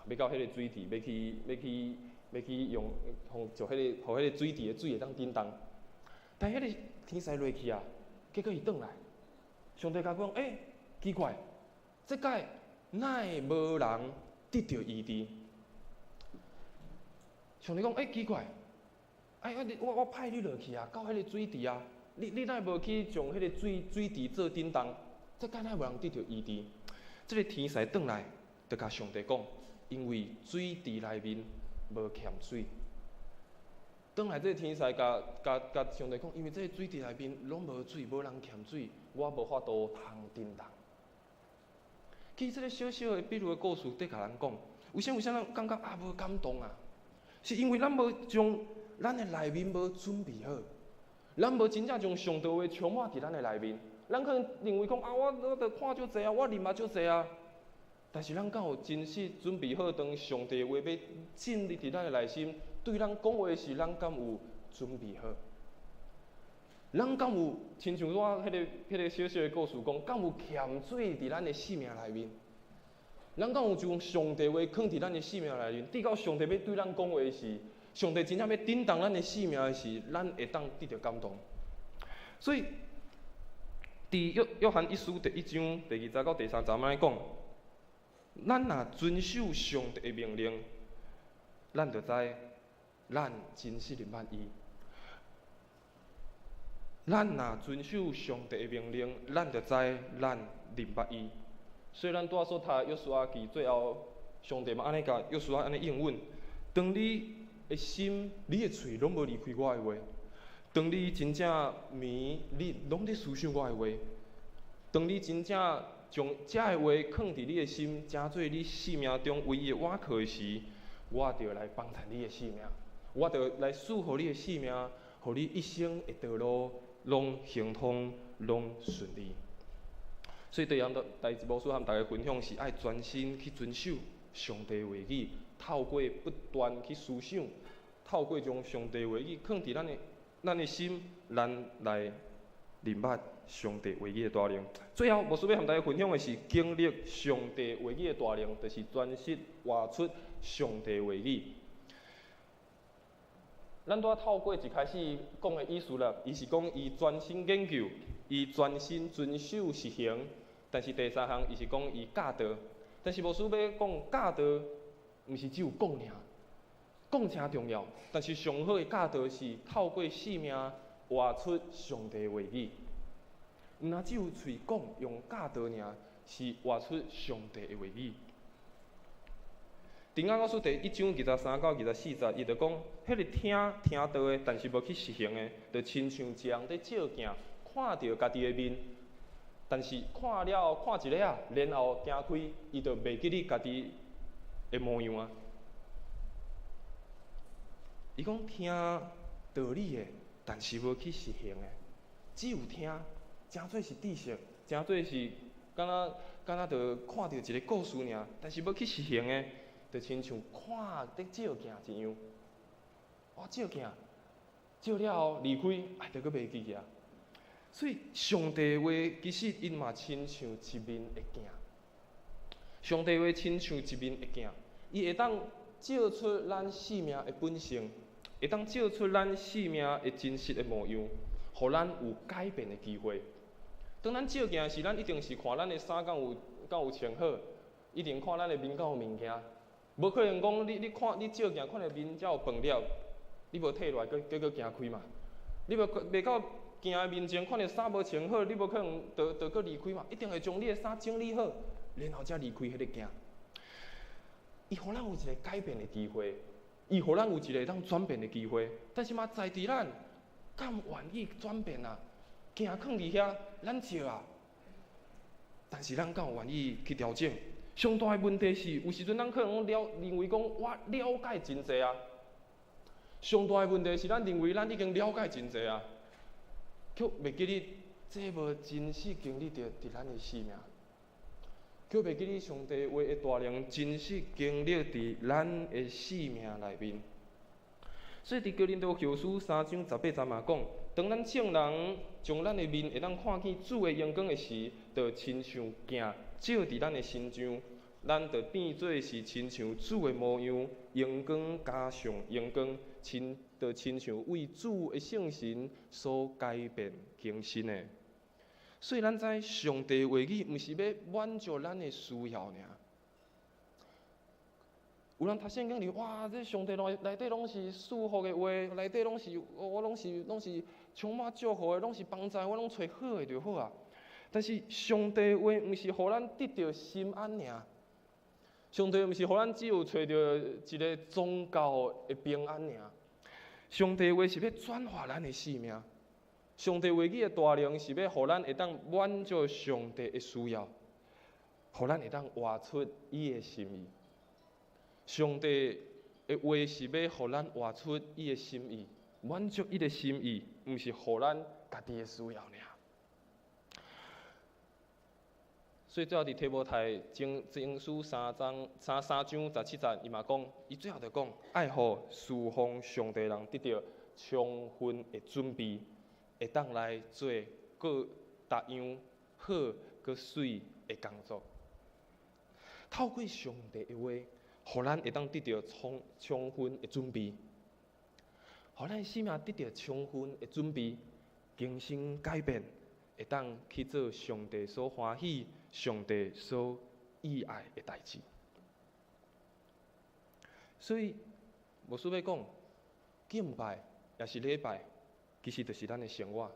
欲到彼個水池，欲去用，予就彼個，予彼個水池的水會當振動。但彼個天使落去啊，結果伊轉來，上帝共講：欸，奇怪，這擺哪會無人得著醫治？上帝講：欸，奇怪，哎啊你我派你落去啊，到彼個水池啊，你哪會無去將彼個水池做振動？這擺哪會無人得著醫治？這個天使轉來，就共上帝講：因為水池內面無欠水。轉來，這個天使共上帝講，因為這個水池內面攏無水，無人欠水，我無法度通振動。其實這個小小的比喻的故事，佇共咱講，為啥咱感覺啊無感動啊？是因為咱無將咱的內面無準備好，咱無真正將上帝話充滿佇咱的內面。咱可能認為講啊，我著看足濟啊，我認捌足濟啊。但是咱敢有真實準備好，當上帝話欲進入佇咱的內心，對咱講話時，咱敢有準備好？咱敢有親像我彼個小小的故事講，敢有欠水佇咱的生命內面？咱敢有將上帝話囥佇咱的生命內面？直到上帝欲對咱講話時，上帝真正欲振動咱的生命的時，咱會當得著感動。所以，佇約翰一書第一章第二節到第三節，按呢講：咱若遵守上帝的命令，咱就知咱真實認捌伊。咱若遵守上帝的命令，咱就知咱認捌伊。所以咱拄仔所讀約書亞記最後，上帝嘛按呢共約書亞按呢應允：當你的心、你的喙攏無離開我的話，當你真正暝日攏佇思想我的話，當你真正將這个話囥佇你的心，成做你生命中唯一的倚靠的時，我就來幫贊你的生命，我就來賜予你的生命，予你一生的道路攏亨通，攏順利。所以第二項代誌牧師和大家分享是愛專心去遵守上帝話語，透過不斷去思想，透過將上帝話語囥佇咱的心，咱來認捌上帝話語的大能。最後，牧師欲和大家分享的是經歷上帝話語的大能，就是專心活出上帝話語。咱拄仔透過一開始講的意思啦，伊是講伊專心研究，伊專心遵守實行。但是第三項，伊是講伊教導。但是牧師欲講教導，毋是只有講爾，講誠重要。但是上好的教導是透過生命活出上帝話語。毋若只有喙講用教導爾，是活出上帝的話語。佇雅各書第一章23到24節，伊就講，彼個聽聽道的，但是無去實行的，就親像一人佇照鏡，看著家己的面，但是看了看一下仔，然後行開，伊就袂記得家己的模樣啊。伊講聽道理的，但是無去實行的，只有聽，誠做是知識，誠做是敢若敢若著看著一個故事爾，但是欲去實行的，就親像看佇照鏡一樣。我照鏡，照了後離開，哎，就閣袂記起啊。所以上帝話其實𪜶嘛親像一面的鏡。上帝話親像一面的鏡，伊會當照出咱生命的本性，會當照出咱生命的真實的模樣，予咱有改變的機會。當咱照鏡時，咱一定是看咱的衫敢有穿好，一定看咱的面敢有物件。無可能講你看你照鏡看著面才有飯粒，你無退落來，閣閣閣行開嘛？你無袂到鏡的面前看著衫無穿好，你無可能就閣離開嘛？一定會將你的衫整理好，然後才離開彼个鏡。伊予咱有一个改變的機會，伊予咱有一個會當轉變的機會，但是嘛在佇咱敢願意轉變啊？鏡囥佇遐，咱照啊，但是咱敢有願意去調整？上大的問題是，有時陣咱可能了認為講我了解真濟啊。上大的問題是，咱認為咱已經了解真濟啊，卻袂記得這無真實經歷著佇咱的生命，卻袂記得上帝話的大能真實經歷佇咱的生命內面。所以佇哥林多後書3章18節嘛講，當咱眾人將咱的面會當看見主的榮光的時，就親像鏡照佇咱的身上，咱就變做是親像主的模樣，榮光加上榮光，就親像為主的聖神所改變更新的。所以咱知上帝話語毋是欲滿足咱的需要爾。有人讀聖經裡，哇！這上帝內底攏是祝福的話，內底攏是我攏是充滿祝福的，攏是幫助我，攏揣好的就好啊。但是上帝話毋是予咱得著心安爾，上帝毋是予咱只有揣著一个宗教的平安爾。上帝話是欲轉化咱的生命，上帝話語的大能是欲予咱會當滿足上帝的需要，予咱會當活出伊的心意。上帝的話是欲予咱活出伊的心意，滿足伊的心意，毋是予咱家己的需要爾。所以最後佇提摩太前書三章三章17節，伊嘛講，伊最後就講，愛予事奉上帝人得著充分的準備，會當來做各逐樣好閣媠的工作。透過上帝的話，予咱會當得著充分的準備，予咱生命得著充分的準備，更新改變，會當去做上帝所歡喜、上帝所喜愛的代誌。所以，牧師欲講，敬拜抑是禮拜，其實就是咱的生活。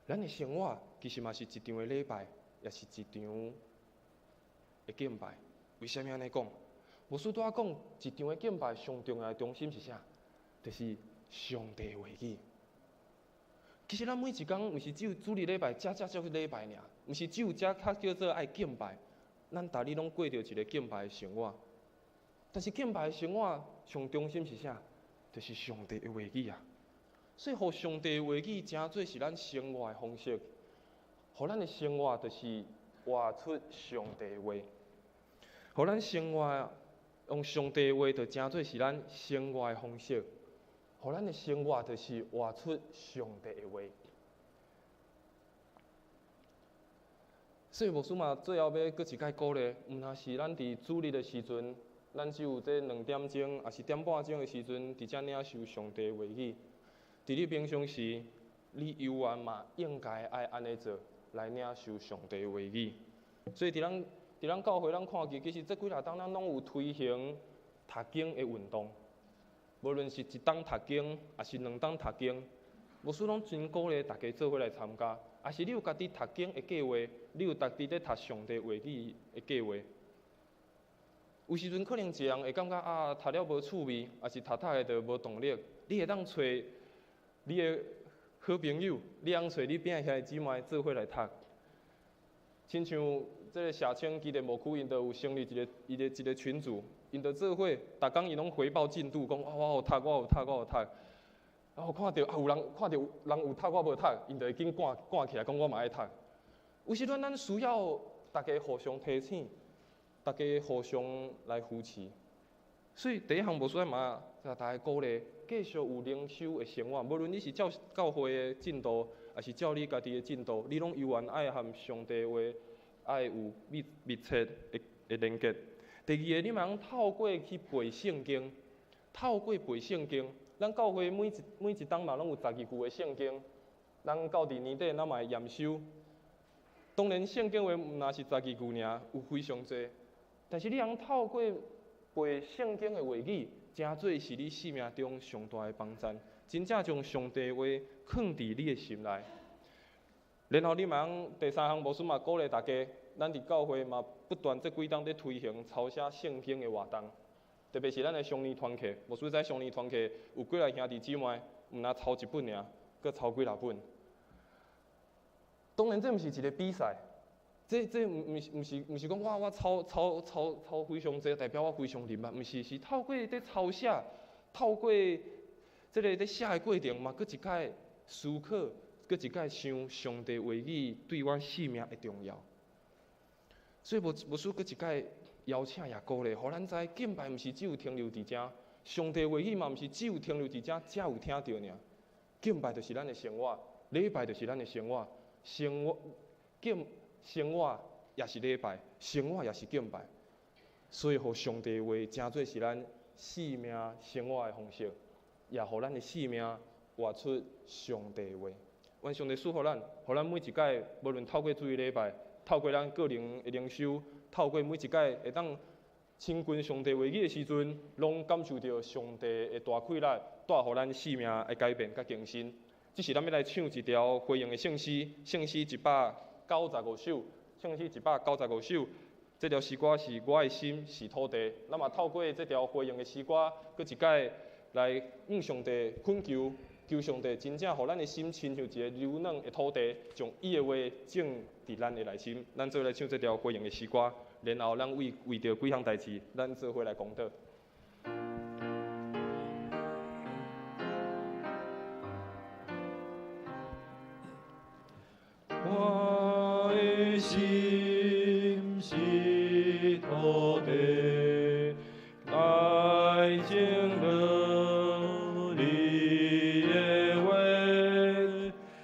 咱的生活其實嘛是一場的禮拜，也是一場的敬拜。為啥物按呢講？牧師拄仔講，一場的敬拜上重要的中心是啥？就是上帝話語。其實咱每一工，毋是只有主日禮拜，才才叫做禮拜爾，毋是只有這較叫做愛敬拜。咱逐日攏過著一个敬拜的生活。但是敬拜的生活上中心是啥？就是上帝的話語啊。所以，予上帝的話語成做是咱生活的方式，予咱的生活就是活出上帝的話，予咱生活用上帝的話就成做是咱生活的方式，予咱的生活就是活出上帝的話。所以牧師嘛，最後欲閣一擺鼓勵，毋但是咱佇主日的時陣，咱只有這兩點鐘，抑是點半鐘的時陣，佇遮領受上帝的話語。佇你平常時，你猶原嘛應該愛按呢做，來領受上帝的話語。所以佇咱教會，咱看見其實這幾若冬，咱攏有推行讀經的運動。無論是一冬讀經，抑是兩冬讀經，牧師攏真鼓勵大家做伙來參加。抑是你有家己讀經的計劃，你有家己咧讀上帝話語的計劃。有時陣可能一個人會感覺啊，讀了無趣味，抑是讀讀下就無動力。你會當揣你的好朋友，你通揣你邊的兄弟姊妹做伙來讀。親像這個社青基地牧區，𪜶就有成立一個群組，𪜶就做伙，逐工𪜶攏回報進度，講啊我有讀，我有讀，我有讀。然後看著啊，有人看著人有讀，我無讀，𪜶就會緊趕趕起來講我嘛愛讀。有時陣咱需要大家互相提醒，大家互相來扶持。所以第一項牧師愛嘛，共大家鼓勵，繼續有靈修的生活。無論你是照教會的進度，抑是照你家己的進度，你攏猶原愛和上帝話愛有密密切的的連結。第二个，你嘛通透過去背聖經，透過背聖經。咱教會每一冬嘛攏有12句的聖經，咱到佇年底咱嘛會驗收。當然聖經話毋若是12句爾，有非常濟。但是你通透過背聖經的話語，誠做是你生命中上大的幫贊，真正將上帝話囥佇你的心內。然後你嘛通第三項，牧師嘛鼓勵大家，咱佇教會嘛不斷這幾冬佇推行抄寫聖經的活動。特別是咱的雙年團契，牧師知雙年團契有幾个兄弟姊妹，毋若抄一本爾，閣抄幾若本。當然，這毋是一個比賽，這毋是講我抄非常濟，代表我非常認捌，毋是，是透過佇抄寫，透過這个佇寫的過程嘛，閣一擺思考，閣一擺想上帝話語對阮生命的重要。所以牧師閣一擺邀請也鼓勵，予咱知敬拜毋是只有停留佇遮，上帝話語嘛毋是只有停留佇遮，才有聽著爾。敬拜就是咱的生活，禮拜就是咱的生活，生活敬生活也是禮拜，生活也是敬拜。所以，予上帝話成做是咱生命生活的方式，也予咱的生命活出上帝話。願上帝賜予咱，予咱每一擺，無論透過主日禮拜，透過咱個人的靈修，透過每一擺會當親近上帝話語的時陣，攏感受著上帝的大氣力，帶予咱生命的改變佮更新。這時咱欲來唱一條回應的聖詩，聖詩195首，聖詩195首。這條詩歌是我的心是土地。咱嘛透過這條回應的詩歌，閣一擺來向上帝懇求，求上帝真正予咱的心親像一个柔軟的土地，將伊的話種佇咱的內心。咱做伙來唱這條回應的詩歌，然後咱為著幾項代誌，咱做伙來公禱。我的心是土地，來種落你的話，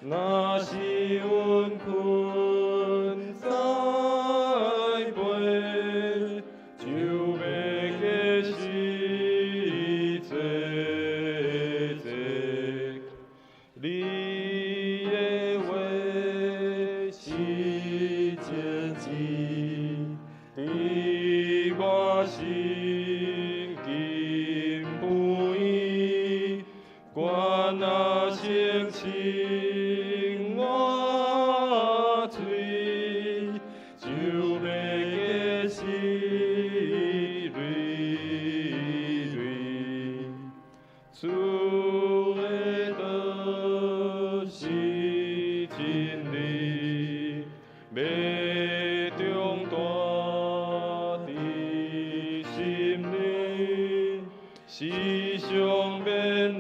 若是阮困栽培，就欲結實濟濟。你的話是種子，佇我心根本，我若清清我喙，就欲結實累累。主的道是真理，欲長大佇心裡，時常勉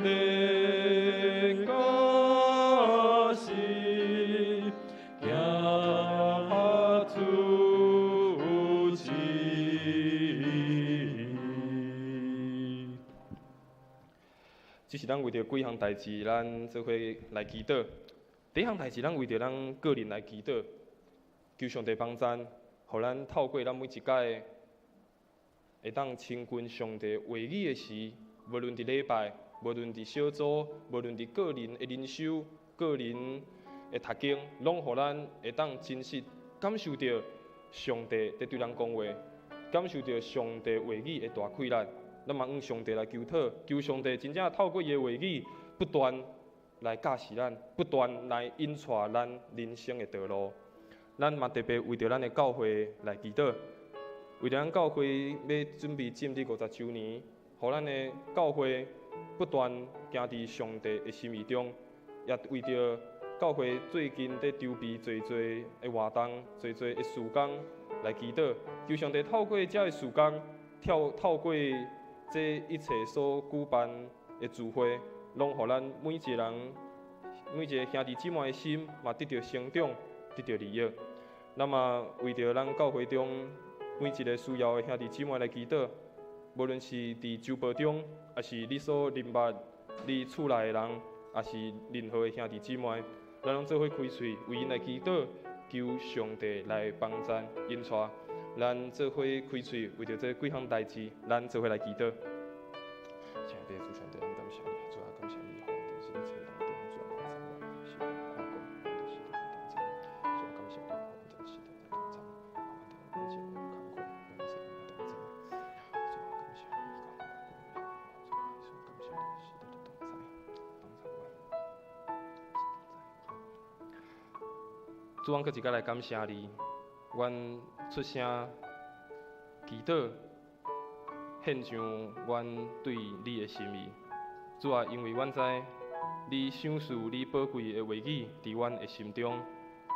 勵教示，行合主旨意。這是咱為著幾項代誌，咱做伙來祈禱。第一項代誌，咱為著咱個人來祈禱，求上帝幫贊，予咱透過咱每一擺會當親近上帝話語的時，無論佇禮拜，無論佇小組，無論佇個人的靈修、個人的讀經，攏予咱會當真實感受著上帝佇對咱講話，感受著上帝話語的大氣力。咱嘛向上帝來求討，求上帝真正透過伊的話語，不斷來教示咱，不斷來引帶咱人生的道路。咱嘛特別為著咱的教會來祈禱，為著咱教會欲準備進入50週年，予咱的教會不斷行佇上帝的心意中，也為著教會最近佇籌備濟濟的活動、濟濟的事工來祈禱，求上帝透過這个事工，透過這一切所舉辦的聚會，攏予咱每一个人、每一个兄弟姊妹的心，嘛得著成長，得著利益。咱嘛為著咱教會中每一個需要的兄弟姊妹來祈禱，無論是佇周報中，抑是你所認捌你厝內的人，抑是任何的兄弟姊妹，咱攏做伙開喙為𪜶來祈禱，求上帝來幫贊引帶。咱做伙開喙為著這幾項代誌，咱做伙來祈禱。親愛的主上帝，咱感謝你，主啊，感謝你，予阮佇這一切當中，主啊，幫助阮，是看顧，阮佇時代的同在，主啊，感謝你，予阮佇時代的同在，予阮佇每一个工課，阮做的同在，主啊，感謝你，主啊，感謝你時代的同在，幫助阮，主，阮閣一擺來感謝你，阮出聲祈禱，獻上阮對你的心意。主啊，因為阮知你賞賜你寶貴的話語佇阮的心中，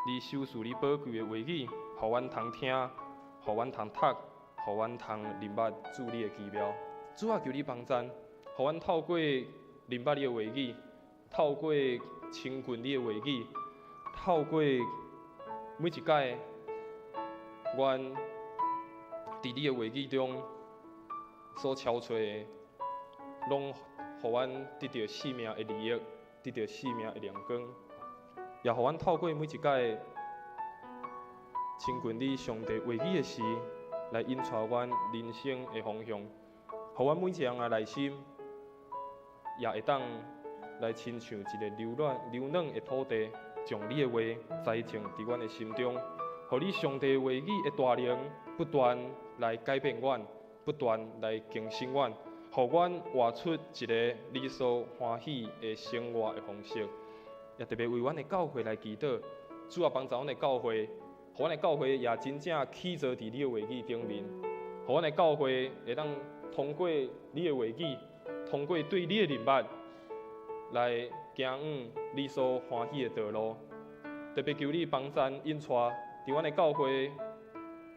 你賞賜你寶貴的話語，予阮通聽，予阮通讀，予阮通認捌主你的奇妙。主啊，求你幫贊，予阮透過認捌你的話語，透過親近你的話語，透過每一擺，阮佇你的話語中所敲揣的，攏予阮得著性命的利益，得著性命的亮光，也予阮透過每一擺親近你上帝話語的時，來引帶阮人生的方向，予阮每一個人的內心，也會當來親像一個柔軟柔軟的土地，將你的話栽種佇阮的心中，予你上帝話語的大能不斷來改變阮，不斷來更新阮，予阮活出一個你所歡喜的生活的方式。也特別為阮的教會來祈禱，主啊，幫助阮的教會，予阮的教會也真正起坐佇你的話語頂面，予阮的教會會當通過你的話語，通過對你的認捌，來行往你所歡喜的道路。特別求你幫贊引帶，佇阮的教會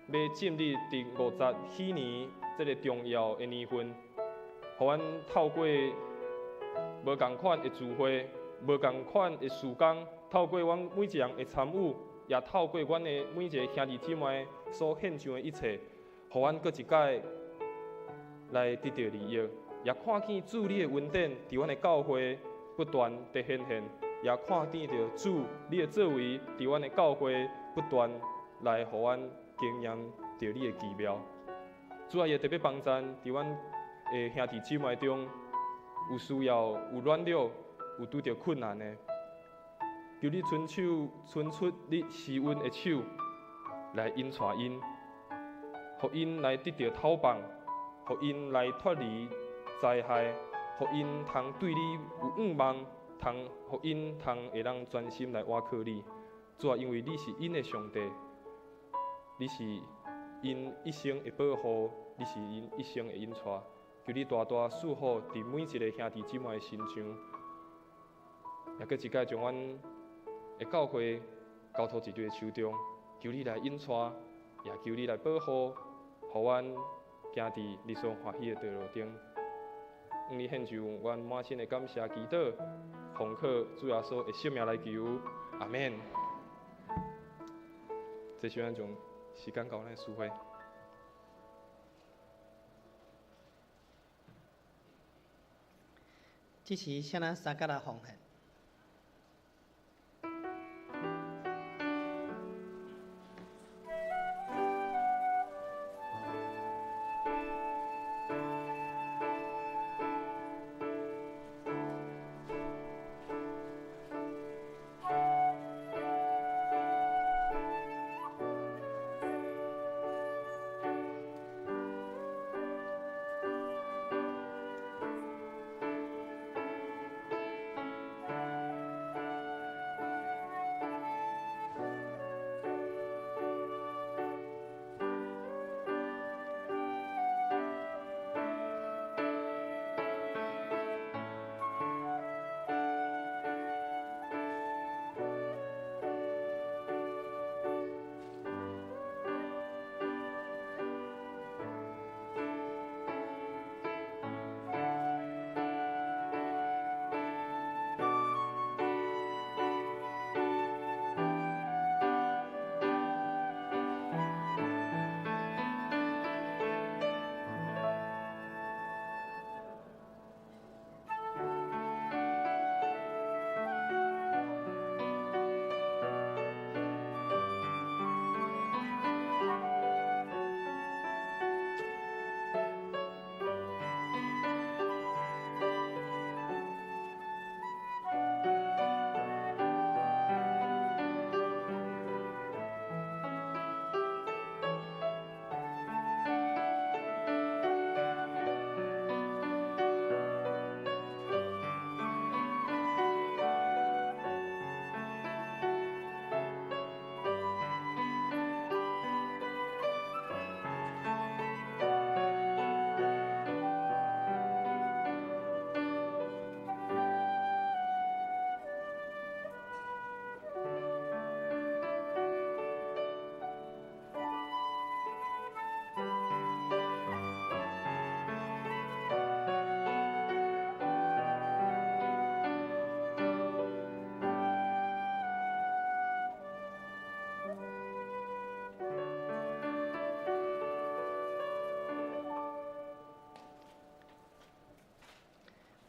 欲進入第50禧年這个重要的年份，予阮透過無仝款的聚會、無仝款的時工，透過阮每一個人的參與，也透過阮的每一個兄弟姊妹所獻上的一切，予阮閣一擺來得著利益，也看見主你的恩典佇阮的教會不斷地顯現，也看見著主你的作為佇阮的教會不斷來予阮經驗著你的奇妙。主啊，也特別幫贊佇阮的兄弟姊妹中有需要、有軟弱、有拄著困難的，求你伸手伸出你施恩的手來引帶𪜶，予𪜶來得著透放，予𪜶來脫離災害，予𪜶通對你有向望，通予𪜶通會當專心來倚靠你。主啊，因為你是𪜶的上帝，你是𪜶一生的保護，你是𪜶一生的引帶。求你大大賜福佇每一個兄弟姊妹的身上，也閣一擺將阮的教會交託佇你的手中，求你來引帶，也求你來保護，予阮行佇你所歡喜的道路頂。向你獻上阮滿心的感謝祈禱，奉靠主耶穌的聖名來求，阿們。這時咱將時間交咱的司會。這時，請咱三角來奉獻。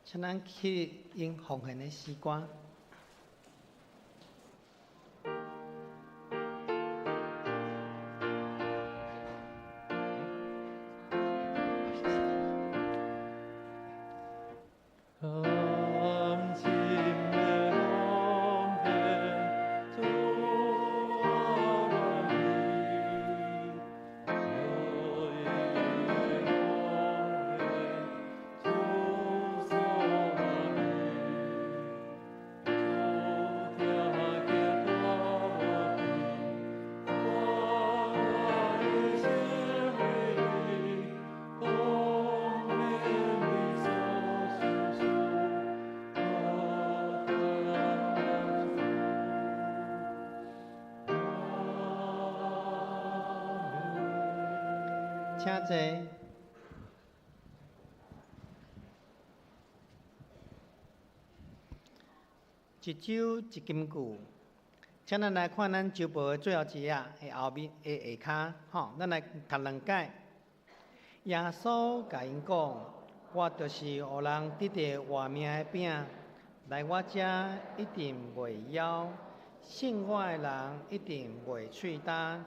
請咱去用奉獻的詩歌。請坐。一周一金句，請咱來看咱周報的最後一頁的後面的下跤，吼，咱來讀兩解。耶穌共𪜶講：我就是予人得著活命的餅，來我遮一定袂枵，信我的人一定袂喙焦。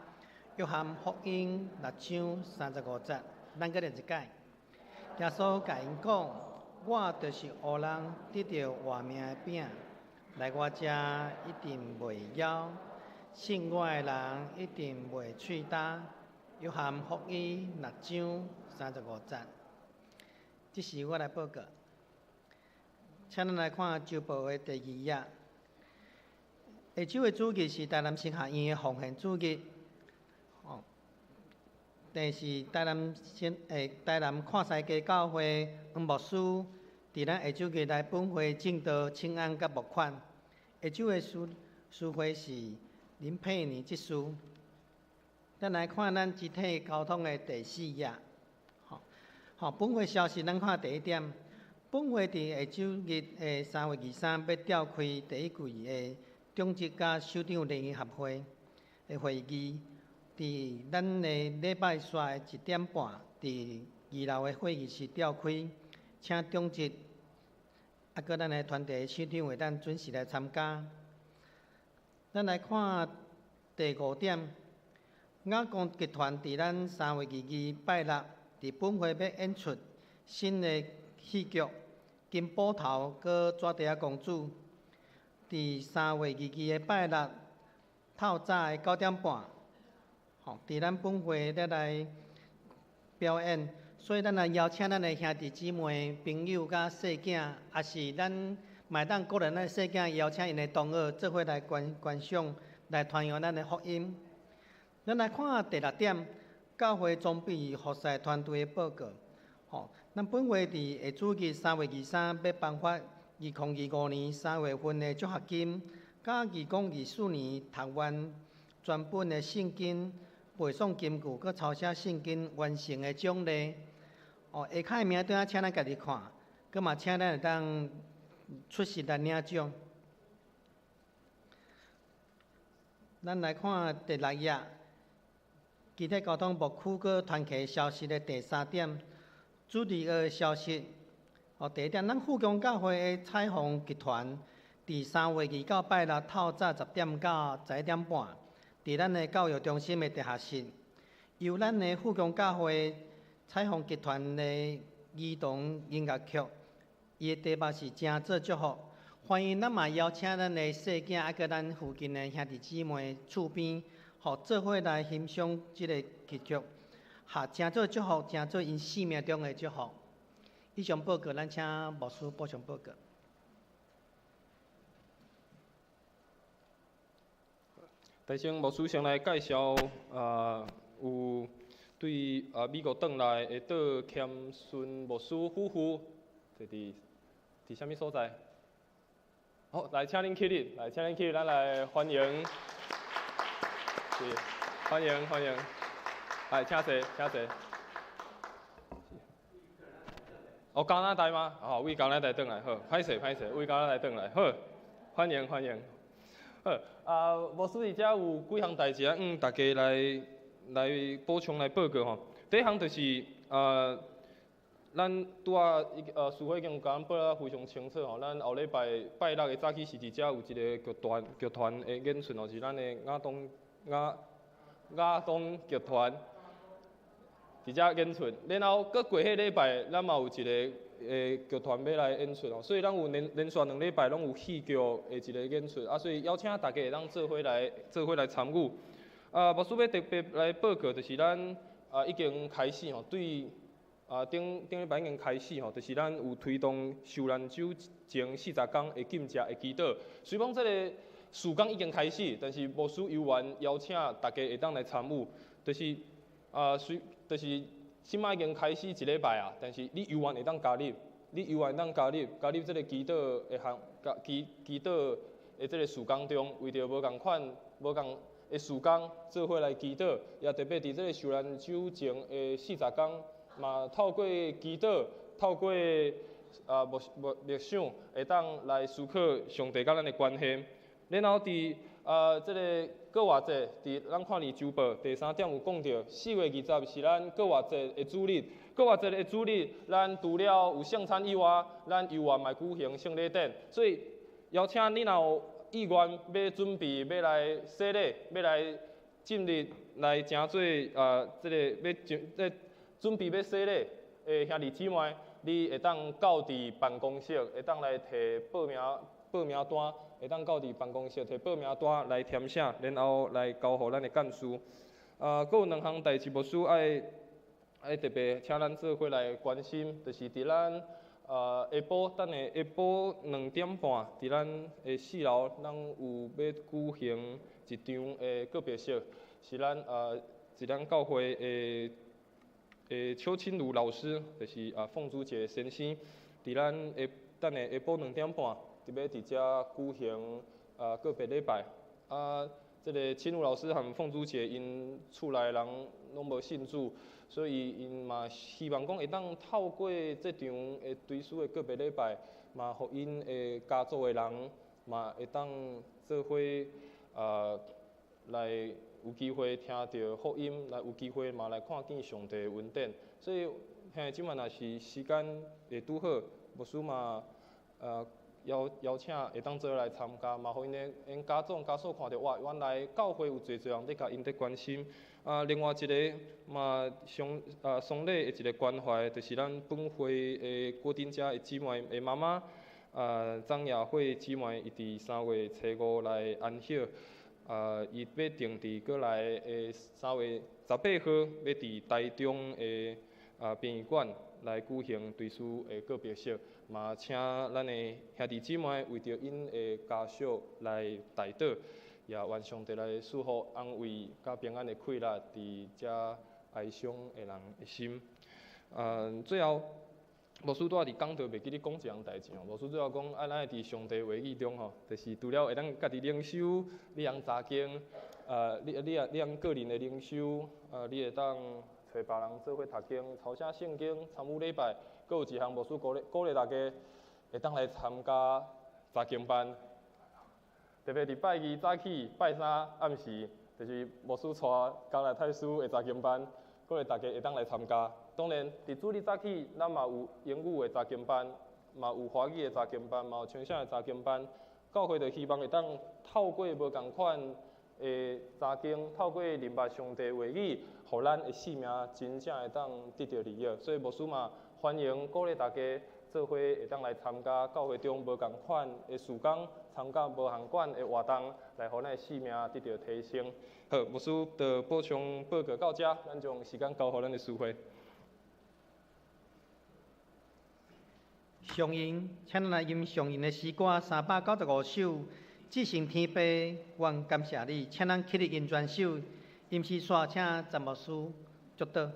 約翰福音六章35節，咱閣念一擺。耶穌共𪜶講：我就是予人得著活命的餅，來我遮一定袂枵，信我的人一定袂喙焦。約翰福音六章35節。這是我來報告。請咱來看周報的第二頁。下周的主日是台南神學院的奉獻主日。第是台南新台南看西街教會黃牧師，佇咱下晝日來本會證道請安佮募款。下晝的司會是林佩妮執事。咱來看咱肢體溝通的第四頁。吼，本會消息，咱看第一點，本會佇下晝日的3月23欲召開第一季的長執佮首長聯誼合會的會議。佇咱的禮拜四的1點半，佇二樓的會議室召開，請長執啊，閣咱的團體首長會當準時來參加。咱來看第五點，雅光集團佇咱3月22拜六，佇本會欲演出新的戲劇《金捕頭》閣《紙袋仔公主》。佇3月22的拜六透早的9點半。吼，佇咱本會咧來表演，所以咱來邀請咱的兄弟姊妹、朋友佮細囝，抑是咱嘛會當鼓勵咱細囝邀請𪜶的同學做伙來觀觀賞，來傳揚咱的福音。咱來看第六點，教會裝備服事團隊的報告。吼，咱本會佇下主日3月23欲頒發2025年3月份的獎學金，佮2024年讀完全本的聖經。背誦金句，閣抄寫聖經完成的獎勵。哦，下跤的名單請咱家己看，閣嘛請咱會當出席來領獎。咱來看第六頁，肢體溝通牧區閣團契消息的第三點，主日學消息。哦，第一點，咱富強教會的彩虹集團，佇3月29拜六透早10點到11點半。佇咱的教育中心的地下室，由咱的富強教會彩虹集團的兒童音樂劇，伊的題目是誠做祝福。歡迎咱嘛邀請咱的細囝，啊，閣咱附近的兄弟姊妹厝邊，予做伙來欣賞這个戲劇，哈，誠做祝福，誠做𪜶生命中的祝福。以上報告，咱請牧師補充報告。台先牧師先來介紹啊，有對啊美國轉來的杜謙順牧師夫婦，佇佇啥物所在？好，來請恁起立，來請恁起立，咱來歡迎，是歡迎歡迎，來請坐請坐。哦，加拿大嗎？哦，為加拿大轉來，好，歹勢歹勢，為加拿大轉來，好，歡迎歡迎。好，啊，牧師佇遮有幾項代誌啊，向大家來來補充來報告吼。第一項就是啊，咱拄仔司会已經共咱報得非常清楚吼，咱後禮拜拜六的早起是佇遮有一个劇團的演出吼，是咱的亞東劇團佇遮演出。然後閣過彼禮拜，咱嘛有一个劇團欲來演出吼，所以咱有連續2禮拜攏有戲劇的一个演出，啊，所以邀請大家會當做伙來參與。啊，牧師欲特別來報告，就是咱已經開始吼，對頂頂禮拜已經開始吼，就是咱有推動受難週前40工的禁食的祈禱。雖講這个事工已經開始，但是牧師猶原邀請大家會當來參與，就是雖就是這擺已經開始一禮拜啊，但是你猶原會當加入，你猶原會當加入這个祈禱的項，祈禱的這个事工中，為著無仝款無仝的事工做伙來祈禱，也特別佇這个受難週前的40工，嘛透過祈禱，透過默想，會當來思考上帝佮咱的關係。然後佇這个復活節，佇咱看佇週報第三點有講著，4月20是咱復活節的主日。復活節的主日，咱除了有聖餐以外，咱猶原嘛舉行聖禮典。所以邀請你若有意願欲準備欲來洗禮，欲來進入來成做這个欲進這準備欲洗禮的兄弟姊妹，你會當到佇辦公室，會當來提報名單，會當到佇辦公室提報名單來填寫，然後來交予咱的幹事。閣有兩項代誌，牧師愛特別請咱做伙來關心，就是佇咱下晡，等下下晡2點半，佇咱的四樓，咱有欲舉行一場的告別式，是咱教會的邱清如老師，就是鳳珠姐先生，佇咱下等下下晡2點半，佇欲佇遮舉行告別禮拜。啊，這个清如老師和鳳珠姐𪜶厝內人攏無信主，所以𪜶嘛希望講會當透過這場的追思的告別禮拜，嘛予𪜶的家族的人嘛會當做伙來有機會聽著福音，來有機會嘛來看見上帝的恩典。所以兄弟姊妹若是時間會拄好，牧師嘛邀請會當做伙來參加，嘛予𪜶的𪜶家長家屬看著哇，原來教會有濟濟人佇共𪜶佇關心。啊，另外一个嘛喪禮的一个關懷，就是咱本會的郭丁家的姊妹的媽媽，張雅慧姊妹，伊佇3月初5來安息。伊欲定佇過來的3月18號，欲佇台中的殯儀館來舉行追思的告別式，嘛請咱的兄弟姊妹為著𪜶的家屬來代禱，也願上帝來賜福安慰佮平安的氣力佇遮哀傷的人的心。最後，牧師拄仔佇講道袂記得講一項代誌吼，牧師最後講，啊，咱會佇上帝話語中吼，就是除了會當家己靈修，你通查經，你通個人的靈修，你會當揣別人做伙讀經、抄寫聖經、參與禮拜，閣有一項牧師鼓勵大家會當來參加查經班，特別佇拜二早起、拜三暗時，就是牧師帶加拉太書的查經班，鼓勵大家會當來參加。當然，佇主日早起，咱嘛有英語的查經班，嘛有華語的查經班，嘛有青少年查經班。教會就希望會當透過無仝款的查經，透過明白上帝話語，予咱的性命真正會當得著利益。所以牧師嘛歡迎鼓勵大家做伙會當來參加教會中無仝款的事工，參加無仝款的活動，來予咱的性命得著提升。好，牧師就補充報告到這，咱將時間交予咱的司會。上音，請咱來吟上音的詩歌395首，至聖天父，阮感謝你，請咱起立吟全首，吟詩煞請詹牧師祝禱。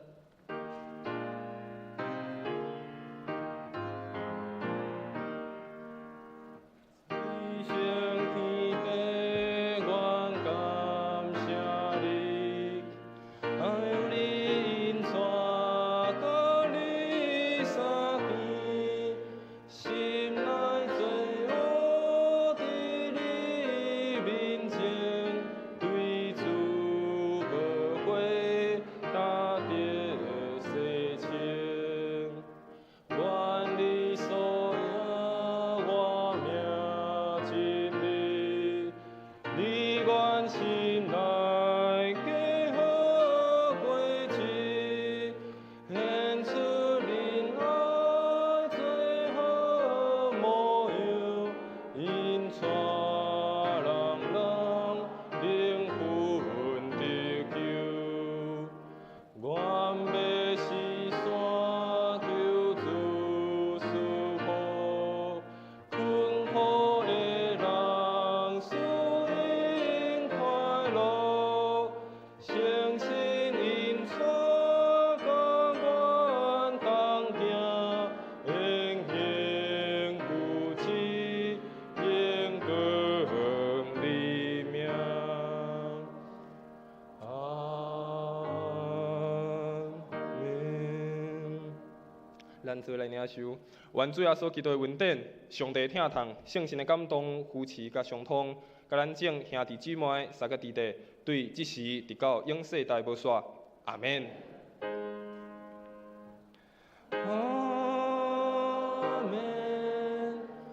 對主無悔，打定。咱做來領受。願主耶穌基督的恩典、上帝疼痛、聖神的感動、扶持佮相通，佮咱眾兄弟姊妹、三个弟弟，對這時直到永世代無煞。阿們。阿們，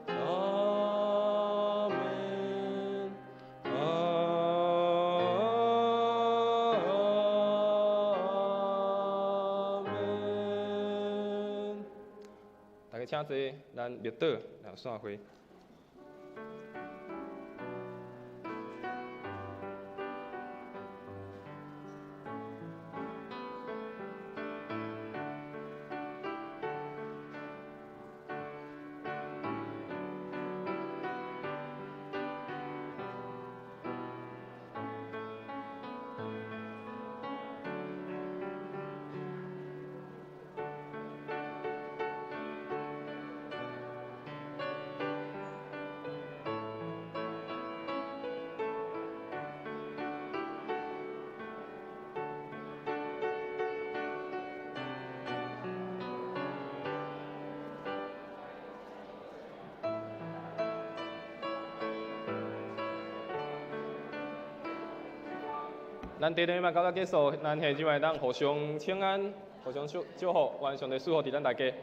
阿們，阿們。大家請坐，咱默禱，然後散會。咱短短嘛到這結束，咱下晝會當互相請安，互相祝福，願上帝賜福佇咱大家。